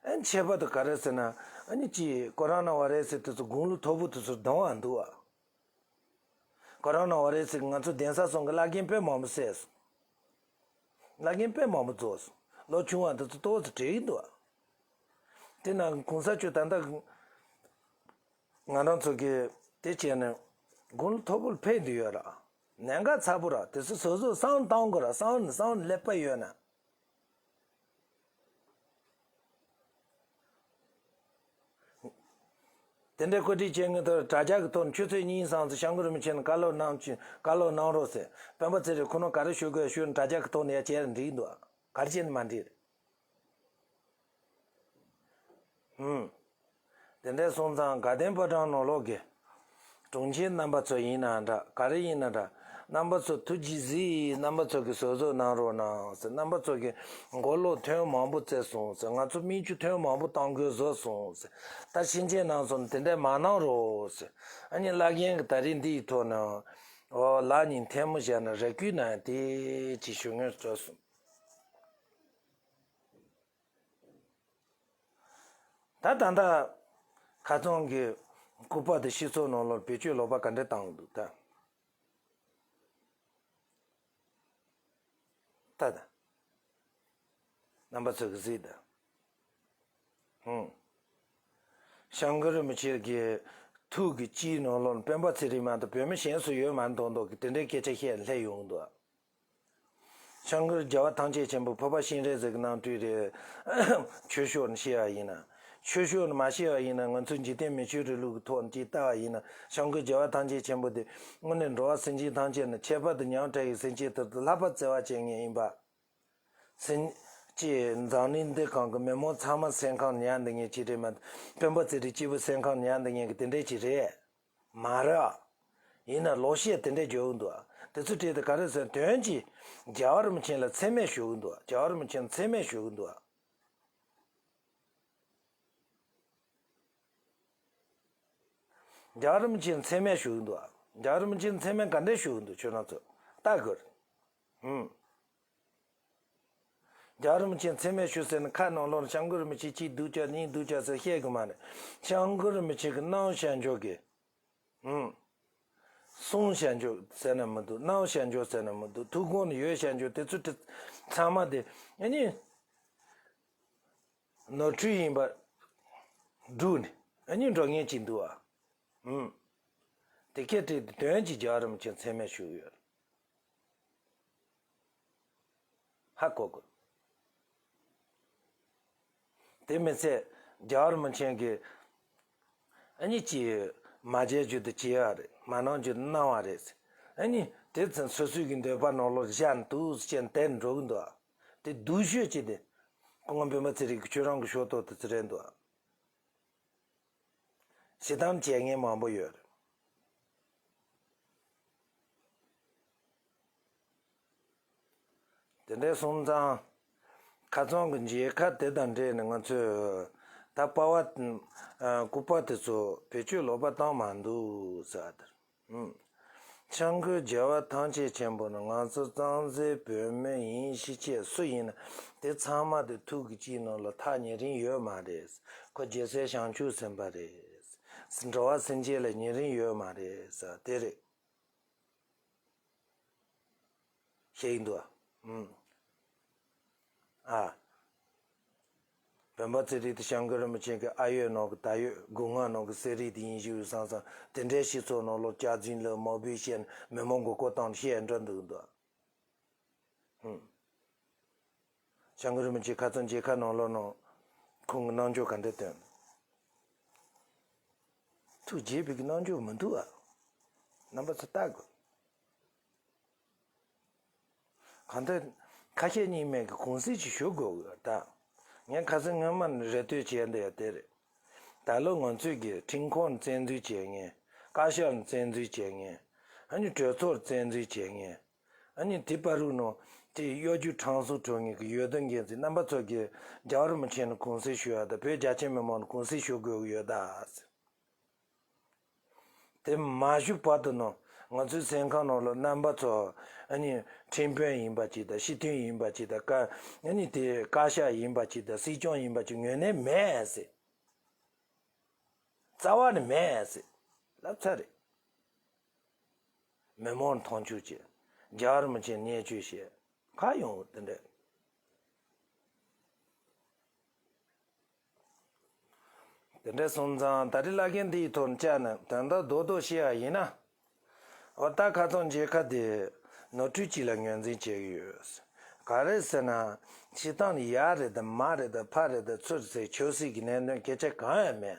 ཨ་ནི་ཁྱད་པར་དུ་ག་རེ་ཟེར་ན། ཨ་ནི་ཅིག་ཀོ་རོ་ན་བྷ་རེ་སི་དེ་ཚོ་དགུང་ལོ་མཐོ་པོ་དེ་ཚོ་སྡང་བ་འདུག་ཨ། ཀོ་རོ་ན་བྷ་རེ་སི་ང་ཚོ་གདན་ས་གསུམ་གྱི་བླ་རྒན་དཔེ་མང་པོ་བསད་སོང་། བླ་རྒན་དཔེ་མང་པོ་རྫོགས་སོང་། ལོ་ཆུང་བ་དེ་ཚོ་ཏོག་ཙམ་བྲེལ་གྱི་འདུག་ཨ། དེ་ན་གོང་ས་མཆོག་ད་ལྟ་ང་རང་ཚོ་གི་དེ་བྱས་ནས་དགུང་ལོ་མཐོ་པོར་ཕེབས་བསྡད་ཡོད་ར། ནད་འགག་ཚ་པོ་ར། དེ་ཚོ་སོ་སོ་བསམ་བཏང་དགོས་ར། བསམ་ནས་བསམ་ནས་ཀླད་པ་ཡོད་ན། དེ་འདྲའི་བཀོད་སྒྲིག་བྱེད་མཁན་དེ་དྲ་རྒྱ་གི་ཐོག་ནས་ཆུ་ཚོད་གཉིས་ཙམ་ཙམ་སྐྱབས་མགོན་རིན་པོ་ཆེ་ལ་བཀའ་སློབ་གནང་ཆེད་བཀའ་སློབ་གནང་རོགས་ཟེར། སྤེན་པ་ཚེ་རིང་ཁོ་ན་ག་རེ་ཞུ་དགོས་ཞུས་ནས་དྲ་རྒྱ་གི་ཐོག་ནས་ཡར་བྱས་ན་འགྲིག་འདུག་ཨ། ག་རེ་བྱས་ནས་མ་འགྲིག་རེད། ཧུམ། དེ་འདྲ་སོང་ཙང་དགའ་ལྡན་ཕོ་བྲང་ནང་ལོགས་ཀྱི་གྲོང་ཁྱེར་རྣམ་པ་ཚོ་ཡིན་ན་འདྲ། ག་རེ་ཡིན་ན་འདྲ། རྣམ་པ་ཚོ་ཐུགས་རྗེས་གཟིགས། རྣམ་པ་ཚོ་གིས་གཟབ་གཟབ་གནང་རོགས་གནང་ཟེར། རྣམ་པ་ཚོ་གིས་མགོ་ལོག་ཐོན་མང་པོ་བཙལ་སོང་ཟེར། ང་ཚོ་མིག་ཆུ་ཐོན་མང་པོ་བཏང་དགོས་བཟོས་སོང་ཟེར། ད་ཕྱིན་ཆད་ནང་སོང་དེ་འདྲ་མ་གནང་རོགས་ཟེར། ཨ་ནི་བླ་རྒན་གྱིས་ད་རེས་འདིའི་ཐོག་ནས་འོ་ལག་གཉིས་ཐལ་མོ་སྦྱར་ནས་རེ་སྐུལ་གནང་ཡ་དེ་ཅིག་ཞུ་སྙིང་འདོད་སོང་། ད་ད་ལྟ་ཁ་རྩང་གི་སྐུ་པར་དེ་སྤྱི་ཚོགས་ནང་ལོགས་བེད་སྤྱོད་ལོག་པ་ག་འདྲ་བཏང་འདུག་ད། ད་ད། རྣམ་པ་ཚོ་གིས་གཟིགས་དང་། ཧུང་། སྐྱབས་མགོན་རིན་པོ་ཆེ་གི་ཐུགས་ཀྱི་དཀྱིལ་ནང་ལོགས་སྤེན་པ་ཚེ་རིང་མ་གཏོགས་བོད་མི་གཞན་སུ་ཡོད་མ་མཐོང་མདོག་གི་དེ་འདྲའི་སྐད་ཆ་བཤད་སླེབས་ཡོང་གི་འདུག། སྐྱབས་མགོན་རྒྱལ་བ་ཐམས་ཅད་མཁྱེན་པ་ཕུར་པ་ཤིང་རལ་ཟེར་གི་ནང་དུ་རེད། ཆོས་ཕྱོགས་ནས་བཤད་པ་ཡིན་ན། ཆོས་ཕྱོགས་ནས་མ་བཤད་པ་ཡིན་ན། ང་ཚོས་འཇིག་རྟེན་མི་ཆོས་རིང་ལུགས་ཀྱི་ཐོག་ནས་ཅིག་ལྟ་བ་ཡིན་ན། སྐྱབས་མགོན་རྒྱལ་བ་ཐམས་ཅད་མཁྱེན་པ་དེ་དངོས་གནས་འགྲོ་བ་སེམས་ཅན་ཐམས་ཅད་ནི་ཁྱད་པར་དུ་ཉམ་ཐག་གི་སེམས་ཅན་དེ་ཚོ་ལྷག་པར་བརྩེ་བ་བྱེད་མཁན་ཡིན་པ། སེམས་ཅན་འཛམ་གླིང་འདི་སྒང་གི་མི་མང་ཚང་མ་སེམས་ཁམས་ཉར་འདུག་མཁན་ཅིག་རེད་མ་གཏོགས། སྤེན་པ་ཚེ་རིང་གཅིག་པུ་སེམས་ཁམས་ཉར་འདུག་མཁན་གྱི་དེ་འདྲས་ཅིག་རེད་མ་རེད། ཡིན་ན་ལོག་བཤད་དེ་འདྲས་བརྗོད་ཀྱི་འདུག། དེ་ཚོ་བྲིས་ཏེ་ག་རེ་ཟེར། དོན་གྱིས་རྒྱལ་བ་རིན་པོ་ཆེ་ལ་མཚན་སྨད་ཞུ་གི་འདུག། རྒྱལ་བ་རིན་པོ་ཆེ་ལ་མཚན་སྨད་ཞུ་གི་འདུག། རྒྱལ་བ་རིན་པོ་ཆེ་ལ་མཚན་སྨད་ཞུ་གི་འདུག། རྒྱལ་བ་རིན་པོ་ཆེ་ལ་མཚན་སྨད་ག་འདྲས་ཞུ་གི་འདུག། ཁྱོད་རང་ཚོ་ལྟ་དགོས་རེད། ཧུམ། རྒྱལ་བ་རིན་པོ་ཆེ་མཚན་སྨད་ཞུ་ཟེར་ནས་ཁ་ནང་ལོགས་ལ་སྐྱབས་མགོན་རིན་པོ་ཆེ་གཅིག་འདུག་ཀྱང་གཉིས་འདུག་ཀྱང་ཟེར་བཤད་དགོས་མ་རེད། སྐྱབས་མགོན་རིན་པོ་ཆེ་གི་གནང་བྱ་འཇོག་གི། ཧུམ། གསུང་བྱ་འཇོག་ཟེར་ན་མི་འདུག། གནང་བྱ་འཇོག་ཟེར་ན་མི་འདུག། ཐུགས་དགོངས་ནས་ཡོད་བྱ་འཇོག་དེ་ཚོ་དེ་ཚང་མ་དེ་ཨ་ནི་ནོར་འཁྲུལ་ཡིན་པ་བསྒྲུགས་ནས་ཨ་ནི་འགྲོ་མཁན་ཅིག་འདུག་ཨ། ཧུམ། དེ་སྐད་དེ་དོན་གྱིས་རྒྱལ་བ་རིན་པོ་ཆེ་མཚན་སྨད་ཞུ་གི་ཡོད། ཧ་གོ་དགོས། དེ་མི་ཚད་རྒྱལ་བ་རིན་པོ་ཆེ་གིས་ཨ་ནི་ཅི་མ་བྱས་རྒྱུ་དེ་བྱས་པ་རེད། མ་གནང་རྒྱུ་དེ་གནང་བ་རེད། ཨ་ནི་དེ་ཚོ་སོ་སོའི་གི་འདོད་པ་ནང་ལོགས་བཞག་ནས་འདུག་ཟེར་བྱས་ནས་དེར་འགྲོ་གི་འདུག། དེ་སྡུག་ཤོས་ཅིག་དེ་སྐུ་ངོ་སྤེན་པ་ཚེ་རིང་གི་ཁྱོད་རང་གི་ཕྱོགས་གཏོགས་དེ་ཚོ་རེད་འདུག། ཞེ་དྲག་བྱེད་མཁན་མང་པོ་ཡོད་རེད། དེ་འདྲ་སོང་ཙང་ཁ་རྩང་གི་མཇལ་ཁ་དེ་དང་འབྲེལ་ནས་ང་ཚོས་ད་པར་བ་ཨ་སྐུ་པར་དེ་ཚོ་བེད་སྤྱོད་ལོག་པ་བཏང་མ་འདུག་ཟེར་བ་དེ་རེད། ཨུམ། སྐྱབས་མགོན་རྒྱལ་བ་ཐམས་ཅད་མཁྱེན་པ་ནི་ང་ཚོ་གཙང་སྦྲའི་བོད་མི་ཡིན་ཕྱིན་ཆད་སུ་ཡིན་ན་དེ་ཚང་མ་དེ་ཐུགས་ཀྱི་དཀྱིལ་ནང་ལ་ཐག་ཉེ་རིང་ཡོད་མ་རེད། ཁོ་རྗེ་བཙུན་བྱང་ཆུབ་སེམས་དཔའ་རེད། འགྲོ་བ་སེམས་ཅན་ལ་ཉེ་རིང་ཡོད་མ་རེད་ཟེར་བ་དེ་རེད། ཤེས་ཀྱི་འདུག་ཨ། ཨུམ། ཨ། སྤེན་པ་ཚེ་རིང་དེ་སྐྱབས་མགོན་རིན་པོ་ཆེ་གི་ཨ་ཡོད་ནང་གི་ད་ཡོད་སྒོ་ང་ནང་གི་གསེར་རིགས་དེ་ཡིན་ཞུ་བསམ་བསམ། དེ་འདྲའི་སྤྱི་ཚོགས་ནང་ལོགས་སྐྱག་རྫུན་ལ་མོ་བུས་བཤད་ནས་མི་མང་མགོ་སྐོར་བཏང་ནས་བཤད་འགྲོ་འདུག་འདུག་ཨ། ཧུམ། སྐྱབས་མགོན་རིན་པོ་ཆེ་ཁ་རྩང་མཇལ་ཁ་ནང་ལོགས་ནང་ཁོང་གི་རྣམ་འགྱུར་ག་འདྲ་སྟོན། ཐུགས་དགྱེས་པའི་གི་རྣམ་འགྱུར་མི་འདུག་ཨ། རྣམ་པ་ཚོ་ལྟ་དགོས། གང་ལྟར་ཁ་ཞེ་གཉིས་མེད་ཀྱི་གུང་སེང་ཅིག་ཞུ་དགོས་ཀྱི་ཡོད་ད། ངས་ཁ་སང་སྔོན་མ་ནས་རེ་ལྟོས་བྱས་འདི་ཡང་དེ་རེད། ད་ལོ་ང་ཚོས་ཀྱི་ཁྲིམས་ཁང་བཙན་འཛུལ་བྱས་མཁན། བཀའ་ཤག་བཙན་འཛུལ་བྱས་མཁན། ཨ་ནི་གྲོས་ཚོགས་བཙན་འཛུལ་བྱས་མཁན། ཨ་ནི་དེ་བར་དུ་ནང་ དེ་གཡོ་སྒྱུ་དྲང་སྲོང་གྲོལ་ངེས་ཀྱི་ཡོན་ཏན་རྒྱན་ཅན་རྣམ་པ་ཚོ་གིས་རྒྱལ་བ་རིན་པོ་ཆེ་ནི་གུང་སེང་ཞུ་ཡ་དང་བོད་རྒྱ་ཆེ་མི་མང་ནི་གུང་སེང་ཞུ་དགོས་ཀྱི་ཡོད་ད། དེ་མ་ཞུ་བར་དུ་ནོ། ང་ཚོའི་སེམས་ཁམས་ནང་ལ་རྣམ་པ་ཚོ་ཨ་ནི་ཁྲིམས་དཔོན་ཡིན་པ་ཅིག་དང་སྤྱི་མཐུན་ཡིན་པ་ཅིག་དང་བཀའ་ཨ་ནི་དེ་བཀའ་ཤག་ཡིན་པ་ཅིག་དང་སྲིད་སྐྱོང་ཡིན་པ་ཅིག་ངོས་ནས་མེད་ཟེར། རྩ་བ་ནས་མེད་ཟེར། ལབ་ཚར་རེད། མི་མང་མཐོང་ཆུང་བྱེད། རྒྱལ་བ་རིན་པོ་ཆེ་བརྙས་བཅོས་བྱེད། ག་ཡོང་དེ་འདྲ། དེ་འདྲ་སོང་ཙང་ད་རེས་བླ་རྒན་འདིའི་ཐོག་ནས་བཅར་ནས་དོན་དག་རྡོག་རྡོག་བཤད་ཡ་ཡིན་ན། འོ་ད་ཁ་སང་མཇལ་ཁ་དེ་ནོར་འཁྲུལ་གཅིག་ལ་ངོས་འཛིན་བྱེད་ཀྱི་ཡོད། ག་རེ་ཟེར་ན། སྤྱིར་བཏང་ནས་ཡ་རེད་དང་མ་རེད་དང་ཕ་རེད་དང་ཚུར་ཟེར་ཆོས་སྲིད་ཀྱི་གནད་དོན་སྐད་ཆ་གང་ཡང་མེད།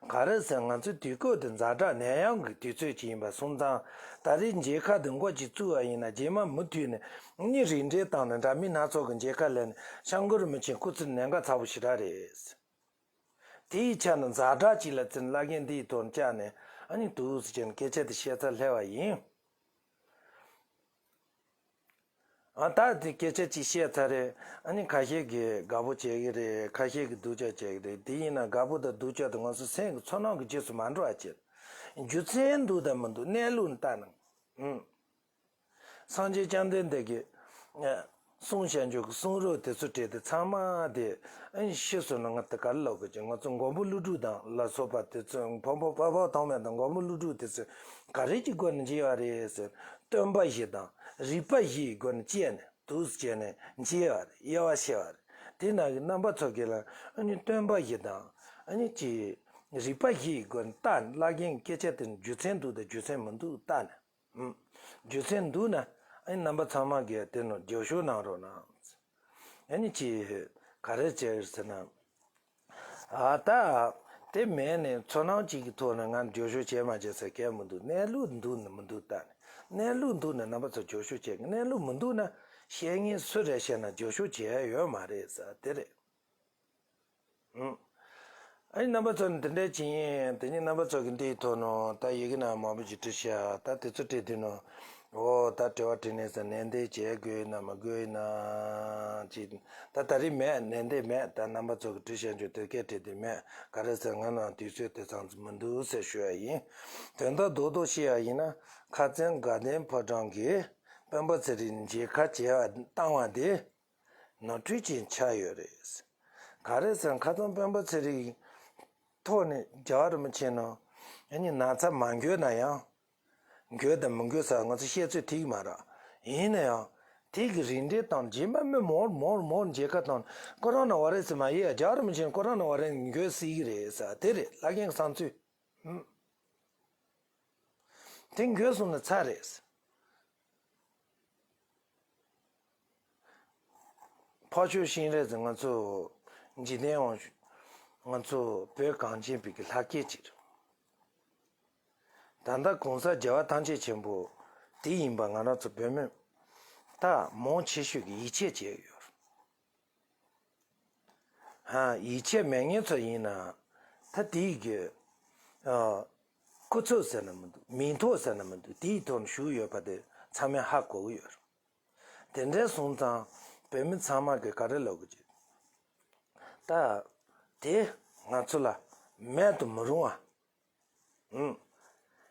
ག་རེ་ཟེར་ང་ཚོའི་དུས་སྐབས་དེ་ཛ་དྲག་ནད་ཡམས་ཀྱི་དུས་ཚོད་ཅིག་ཡིན་པ་སོང་ཙང་ད་རེས་མཇལ་ཁ་དེ་འགོ་ཅིག་བཙུགས་པ་ཡིན་ན་རྗེས་མ་མུ་མཐུད་ནས་གཉིས་རིགས་འགྲེ་བཏང་ནས་འདྲ་མིན་སྣ་ཚོགས་ཀྱི་མཇལ་ཁ་ལེན་ནས་སྐྱབས་མགོན་རིན་པོ་ཆེ་སྐུ་ཚེ་གནད་འགག་ཚ་པོ་ཞེ་དྲག་རེད། དེའི་ཆ་ནས་ཛ་དྲག་ཅིག་ལ་བརྩིས་ནས་བླ་རྒན་འདིའི་ཐོག་ནས་བཅར་ནས་ཨ་ནི་འདུག་ཟེར་བྱས་ནས་སྐད་ཆ་དེ་བཤད་ཚར་སླེབས་པ་ཡིན། ཨ་ད་དེ་སྐད་ཆ་ཅིག་བཤད་ཚར་རེད། ཨ་ནི་ཁ་ཤས་ཀྱིས་དགའ་པོ་བྱེད་ཀྱི་རེད། ཁ་ཤས་ཀྱིས་སྡུག་ཅག་བྱེད་ཀྱི་རེད། དེ་ཡིན་ན་དགའ་པོ་དང་སྡུག་ཅག་དེ་ང་ཚོ་སེམས་ཀྱི་ཚོར་སྣང་གི་རྗེས་སུ་མ་འགྲོ་བ་བྱེད། རྒྱུ་མཚན་འདུག་དང་མི་འདུག་གནས་ལུགས་ལྟ་ན། ཨུམ། སངས་རྒྱས་བཅོམ་ལྡན་འདས་ཀྱིས་གསུངས་བཞག་རྒྱུ་གི་གསུང་རབ་དེ་ཚོ་བྲིས་ཏེ་ཚང་མ་དེ་ཨ་ནི་ཤི་སོང་ན་ང་དེ་ག་རེ་ལབ་དགོས་ཀྱི། ང་ཚོ་མགོན་པོ་ཀླུ་སྒྲུབ་དང་ལ་སོགས་པ་དེ་ཚོ་བོན་པོ་དཔའ་བོ་ཐོགས་མེད་དང་མགོན་པོ་ཀླུ་སྒྲུབ་དེ་ཚོས་ག་རེ་གྱི་སྒོ་ནས་མཇལ་བ་རེད་ཟེར། སྟོན་པ་བཞི་དང་རིགས་པ་བཞིའི་སྒོ་ནས་དཔྱད་ནས་འདུག་སེ་བྱས་ནས་མཇལ་བ་རེད། དབྱེ་བ་ཕྱེ་བ་རེད། དེ་ནང་གི་རྣམ་པ་ཚོ་གིས་ལ་ཨ་ནི་སྟོན་པ་བཞི་དང་ཨ་ནི་ཅི་རིགས་པ་བཞིའི་སྒོ་ནས་བལྟས་ནས་བླ་རྒན་གྱི་སྐད་ཆ་དེ་ནི་རྒྱུ་མཚན་འདུག་དང་རྒྱུ་མཚན་མི་འདུག་བལྟས་ནས། ཨུམ། རྒྱུ་མཚན་འདུག་ན་ཨ་ནི་རྣམ་པ་ཚང་མ་གིས་དེ་ནང་བསྐྱར་ཞིབ་གནང་རོགས་གནང་། ཨ་ནི་ཅི་ག་རེ་བྱས་ཟེར་ན། ཨ་ད་དེ་མེད་ནས་ཚོར་སྣང་གཅིག་གི་ཐོག་ནས་ང་བསྐྱར་ཞིབ་བྱས་མ་བྱས་ཟེར་གང་ཡང་མི་འདུག་གནས་ལུགས་འདུག་ན་མི་འདུག་ལྟ་ནས། གནས་ལུགས་འདུག་ན་རྣམ་པ་ཚོ་བསྐྱར་ཞིབ་བྱེད། གནས་ལུགས་མི་འདུག་ན་བཤད་མཁན་སུ་རེད་བཤད་ན་བསྐྱར་ཞིབ་བྱེད་ཡ་ཡོད་མ་རེད་ཟེར་དེ་རེད། ཨུམ། ཨ་ནི་རྣམ་པ་ཚོ་ནི་དེ་འདྲ་ཅིག་ཡིན། དེ་ནི་རྣམ་པ་ཚོ་གི་འདིའི་ཐོག་ནས་ད་ཡི་གེ་ནང་མང་པོ་ཞིག་བྲིས་ཤག་ད་དེ་ཚོ་བྲིས་དུས་ནས་འོ་ད་དྲི་བ་དྲིས་ནས་ཟེར་ནན་ཏན་བྱེད་དགོས་ཡིན་ན་མ་དགོས་ཡིན་ན་ཅིག་ད་ད་རེས་མེད། ནན་ཏན་མེད། ད་རྣམ་པ་ཚོ་གི་བྲིས་བཞག་རྒྱུ་དེ་སྐད་བྲིས་དེ་མེད། ག་རེ་ཟེར་ང་ནང་དུས་ཚོད་དེ་ཙམ་མི་འདུག་ཟེར་ཞུ་ཡ་ཡིན། དོན་དག་རྡོག་རྡོག་བཤད་ཡ་ཡིན་ན་ཁ་སང་དགའ་ལྡན་ཕོ་བྲང་གི་སྤེན་པ་ཚེ་རིང་མཇལ་ཁ་བྱས་པ་བཏང་བ་དེ། ནོར་འཁྲུལ་ཅན་ཆགས་ཡོད་རེད། ག་རེ་ཟེར་ན་ཁ་སང་སྤེན་པ་ཚེ་རིང་ཐོག་ནས་རྒྱལ་བ་རིན་པོ་ཆེ་ནང་ཨ་ནི་ན་ཚ་མ་འགོས་ན་ཡང་། འགོས་དང་མི་འགོས་ཟེར་ང་ཚོ་བཤད་ཚོད་ཐིག་མ་རེད། ཡིན་ན་ཡང་དེ་གི་རིགས་འགྲེ་དང་རྗེས་མ་མི་མང་མང་མང་མཇལ་ཁ་བཏང་ཁོ་རང་ན་བ་རེད་ཟེར་མ་ཡིན་ཡ། རྒྱལ་བ་རིན་པོ་ཆེ་ཁོ་རང་ན་བ་རེད་འགོས་སྲིད་ཀྱི་རེད་ཟེར་དེ་རེད། བླ་རྒན་གྱི་བསམ་ཚུལ། ཨུམ། དེ་འགོས་སོང་ན་ཚར་རེད། ཕར་ཕྱོགས་ཤིང་རེད་ཟེར་ང་ཚོ་འཇིག་རྟེན་འོང་ང་ཚོ་བོད་གངས་ཅན་པའི་གི་ལྷ་སྐལ་ཅིག་རེད། ད་ལྟ་གོང་ས་རྒྱལ་བ་ཐམས་ཅད་མཁྱེན་པ་དེ་ཡིན་པ་ང་རང་ཚོ་བོད་མི་ད་མང་ཆེ་ཤོས་ཀྱིས་ཡིད་ཆེས་བྱས་ཡོད། ཧ། ཡིད་ཆེས་མེད་མཁན་ཚོ་ཡིན་ན་ད་དེའི་གི་ཨ། སྐུ་ཚབ་ཟེར་ན་མི་འདུག་མིང་ཐོ་ཟེར་ན་མི་འདུག་དེའི་ཐོག་ནས་བཞུགས་ཡོད་པ་དེ་ཚང་མས་ཧ་གོ་གི་ཡོད་རེད། དེ་འདྲ་སོང་ཙང་བོད་མི་ཚང་མ་གིས་ག་རེ་ལབ་དགོས་ཀྱི། ད་དེ་ང་ཚོ་ལ་མེད་དུ་མི་རུང་བ། ཨུམ།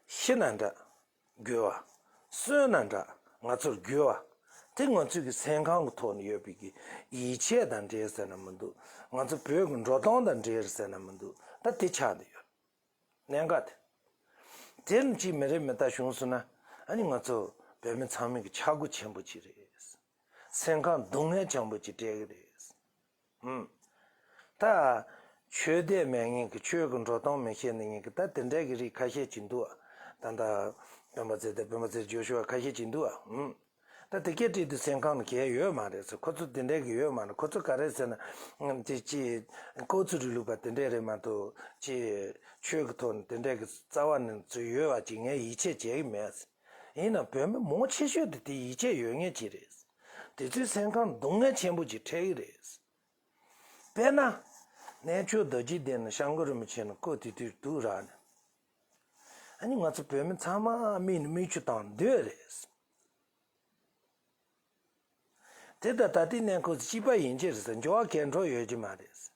ཤི་ན་འདྲ་དགོས་པ། གསོན་ན་འདྲ་ང་ཚོར་དགོས་པ། དེ་ང་ཚོའི་གི་སེམས་ཁམས་ཀྱི་ཐོག་ནས་ཡོད་པའི་གི་ཡིད་ཆེས་དང་འབྲེལ་ཟེར་ན་མི་འདུག་ང་ཚོ་བོད་ཀྱི་འགྲོ་སྟངས་དང་འབྲེལ་ཟེར་ན་མི་འདུག་ད་དེ་ཆགས་བསྡད་ཡོད། གནད་འགག་དེ། དེ་ནི་ཅིག་མི་རེ་མི་ལྟ་བྱུང་སོང་ན་ཨ་ནི་ང་ཚོ་བོད་མི་ཚང་མའི་གི་ཆག་སྒོ་ཆེན་པོ་ཅིག་རེད། སེམས་ཁམས་སྡུག་བསྔལ་ཆེན་པོ་ཅིག་སྤྲད་གི་རེད། ཨུམ། ད་ཆོས་དད་མེད་མཁན་གྱི་ཆོས་ཀྱི་འགྲོ་སྟངས་མི་ཤེས་ནི་མཁན་གྱི་ད་དེ་འདྲ་གི་རིགས་ཁ་ཤས་ཅིག་འདུག་ད་ལྟ་སྤེན་པ་ཚེ་དང་སྤེན་པ་ཚེ་རྒྱུ་ཤོར་བ་ཁ་ཤས་ཅིག་འདུག་ཨུམ། ད་དེ་སྐད་བྲིས་དུས་སེམས་ཁམས་ནས་གས་ཡོད་མ་རེད་ཟེར། ཁོ་ཚོ་དེ་འདྲ་གི་ཡོད་མ་རེད། ཁོ་ཚོ་ག་རེ་ཟེར་ན་ཅི་ཅི་ཀོ་ཚུ་རི་ལུག་པ་དེ་འདྲ་རེད་མ་གཏོགས་ཅི་ཆོས་ཀྱི་ཐོག་ནས་དེ་འདྲ་གི་རྩ་བ་ནས་ཚུར་ཡོད་པ་ཅིག་ངས་ཡིད་ཆེས་བྱེད་ཀྱི་མེད། ཡིན་ན་བོད་མི་མང་ཆེ་ཤོས་དེ་དེ་ཡིད་ཆེས་ཡོད་མཁན་ཅིག་རེད། དེ་ཚོའི་སེམས་ཁམས་སྡུག་བསྔལ་ཆེན་པོ་ཅིག་འཕྲད་ཀྱི་རེད། དཔེར་ན། གནས་མཆོག་རྡོ་རྗེ་གདན་ནས་སྐྱབས་མགོན་རིན་པོ་ཆེ་ནས་སྐུ་དེ་དུས་འདུག་རག་ནས། ཨ་ནི་ང་ཚོ་བོད་མི་ཚང་མ་མིག་ནས་མིག་ཆུ་བཏང་སྡོད་རེད། དེ་ད་ད་ལྟའི་གནས་སྐབས་སུ་སྐྱིད་པ་ཡིན་གྱི་རེད་ཟེར། འགྱུར་བ་གས་འགྲོ་ཡོད་ཀྱི་མ་རེད་ཟེར།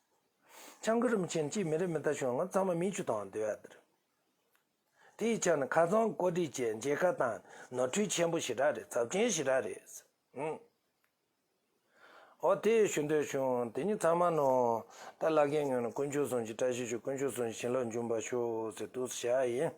ཆང་གི་རིན་པོ་ཆེ་ནི་ཅིག་མི་རེ་མི་ད་བྱུང་། ང་ཚང་མ་མིག་ཆུ་བཏང་སྡོད་ཡ་དེ་རེད། དེའི་ཆ་ནས་ཁ་སང་གོ་སྒྲིག་བྱས་མཇལ་ཁ་བཏང་། ནོར་འཁྲུལ་ཆེན་པོ་ཞེ་དྲག་རེད། ཚབས་ཆེན་ཞེ་དྲག་རེད། ཨང་། འོ་དེ་ཞུ་འདོད་བྱུང་། དེ་ཉིད་ཚང་མ་ནོ། ད་བླ་རྒན་ངོས་ནས་དཀོན་མཆོག་གསུམ་གྱི་བཀྲ་ཤིས་ཤོག་དཀོན་མཆོག་གསུམ་གྱི་བྱིན་རླབས་འབྱུང་བར་ཤོག་ཟེར་འདུག་སེ་བྱ་ཡིན།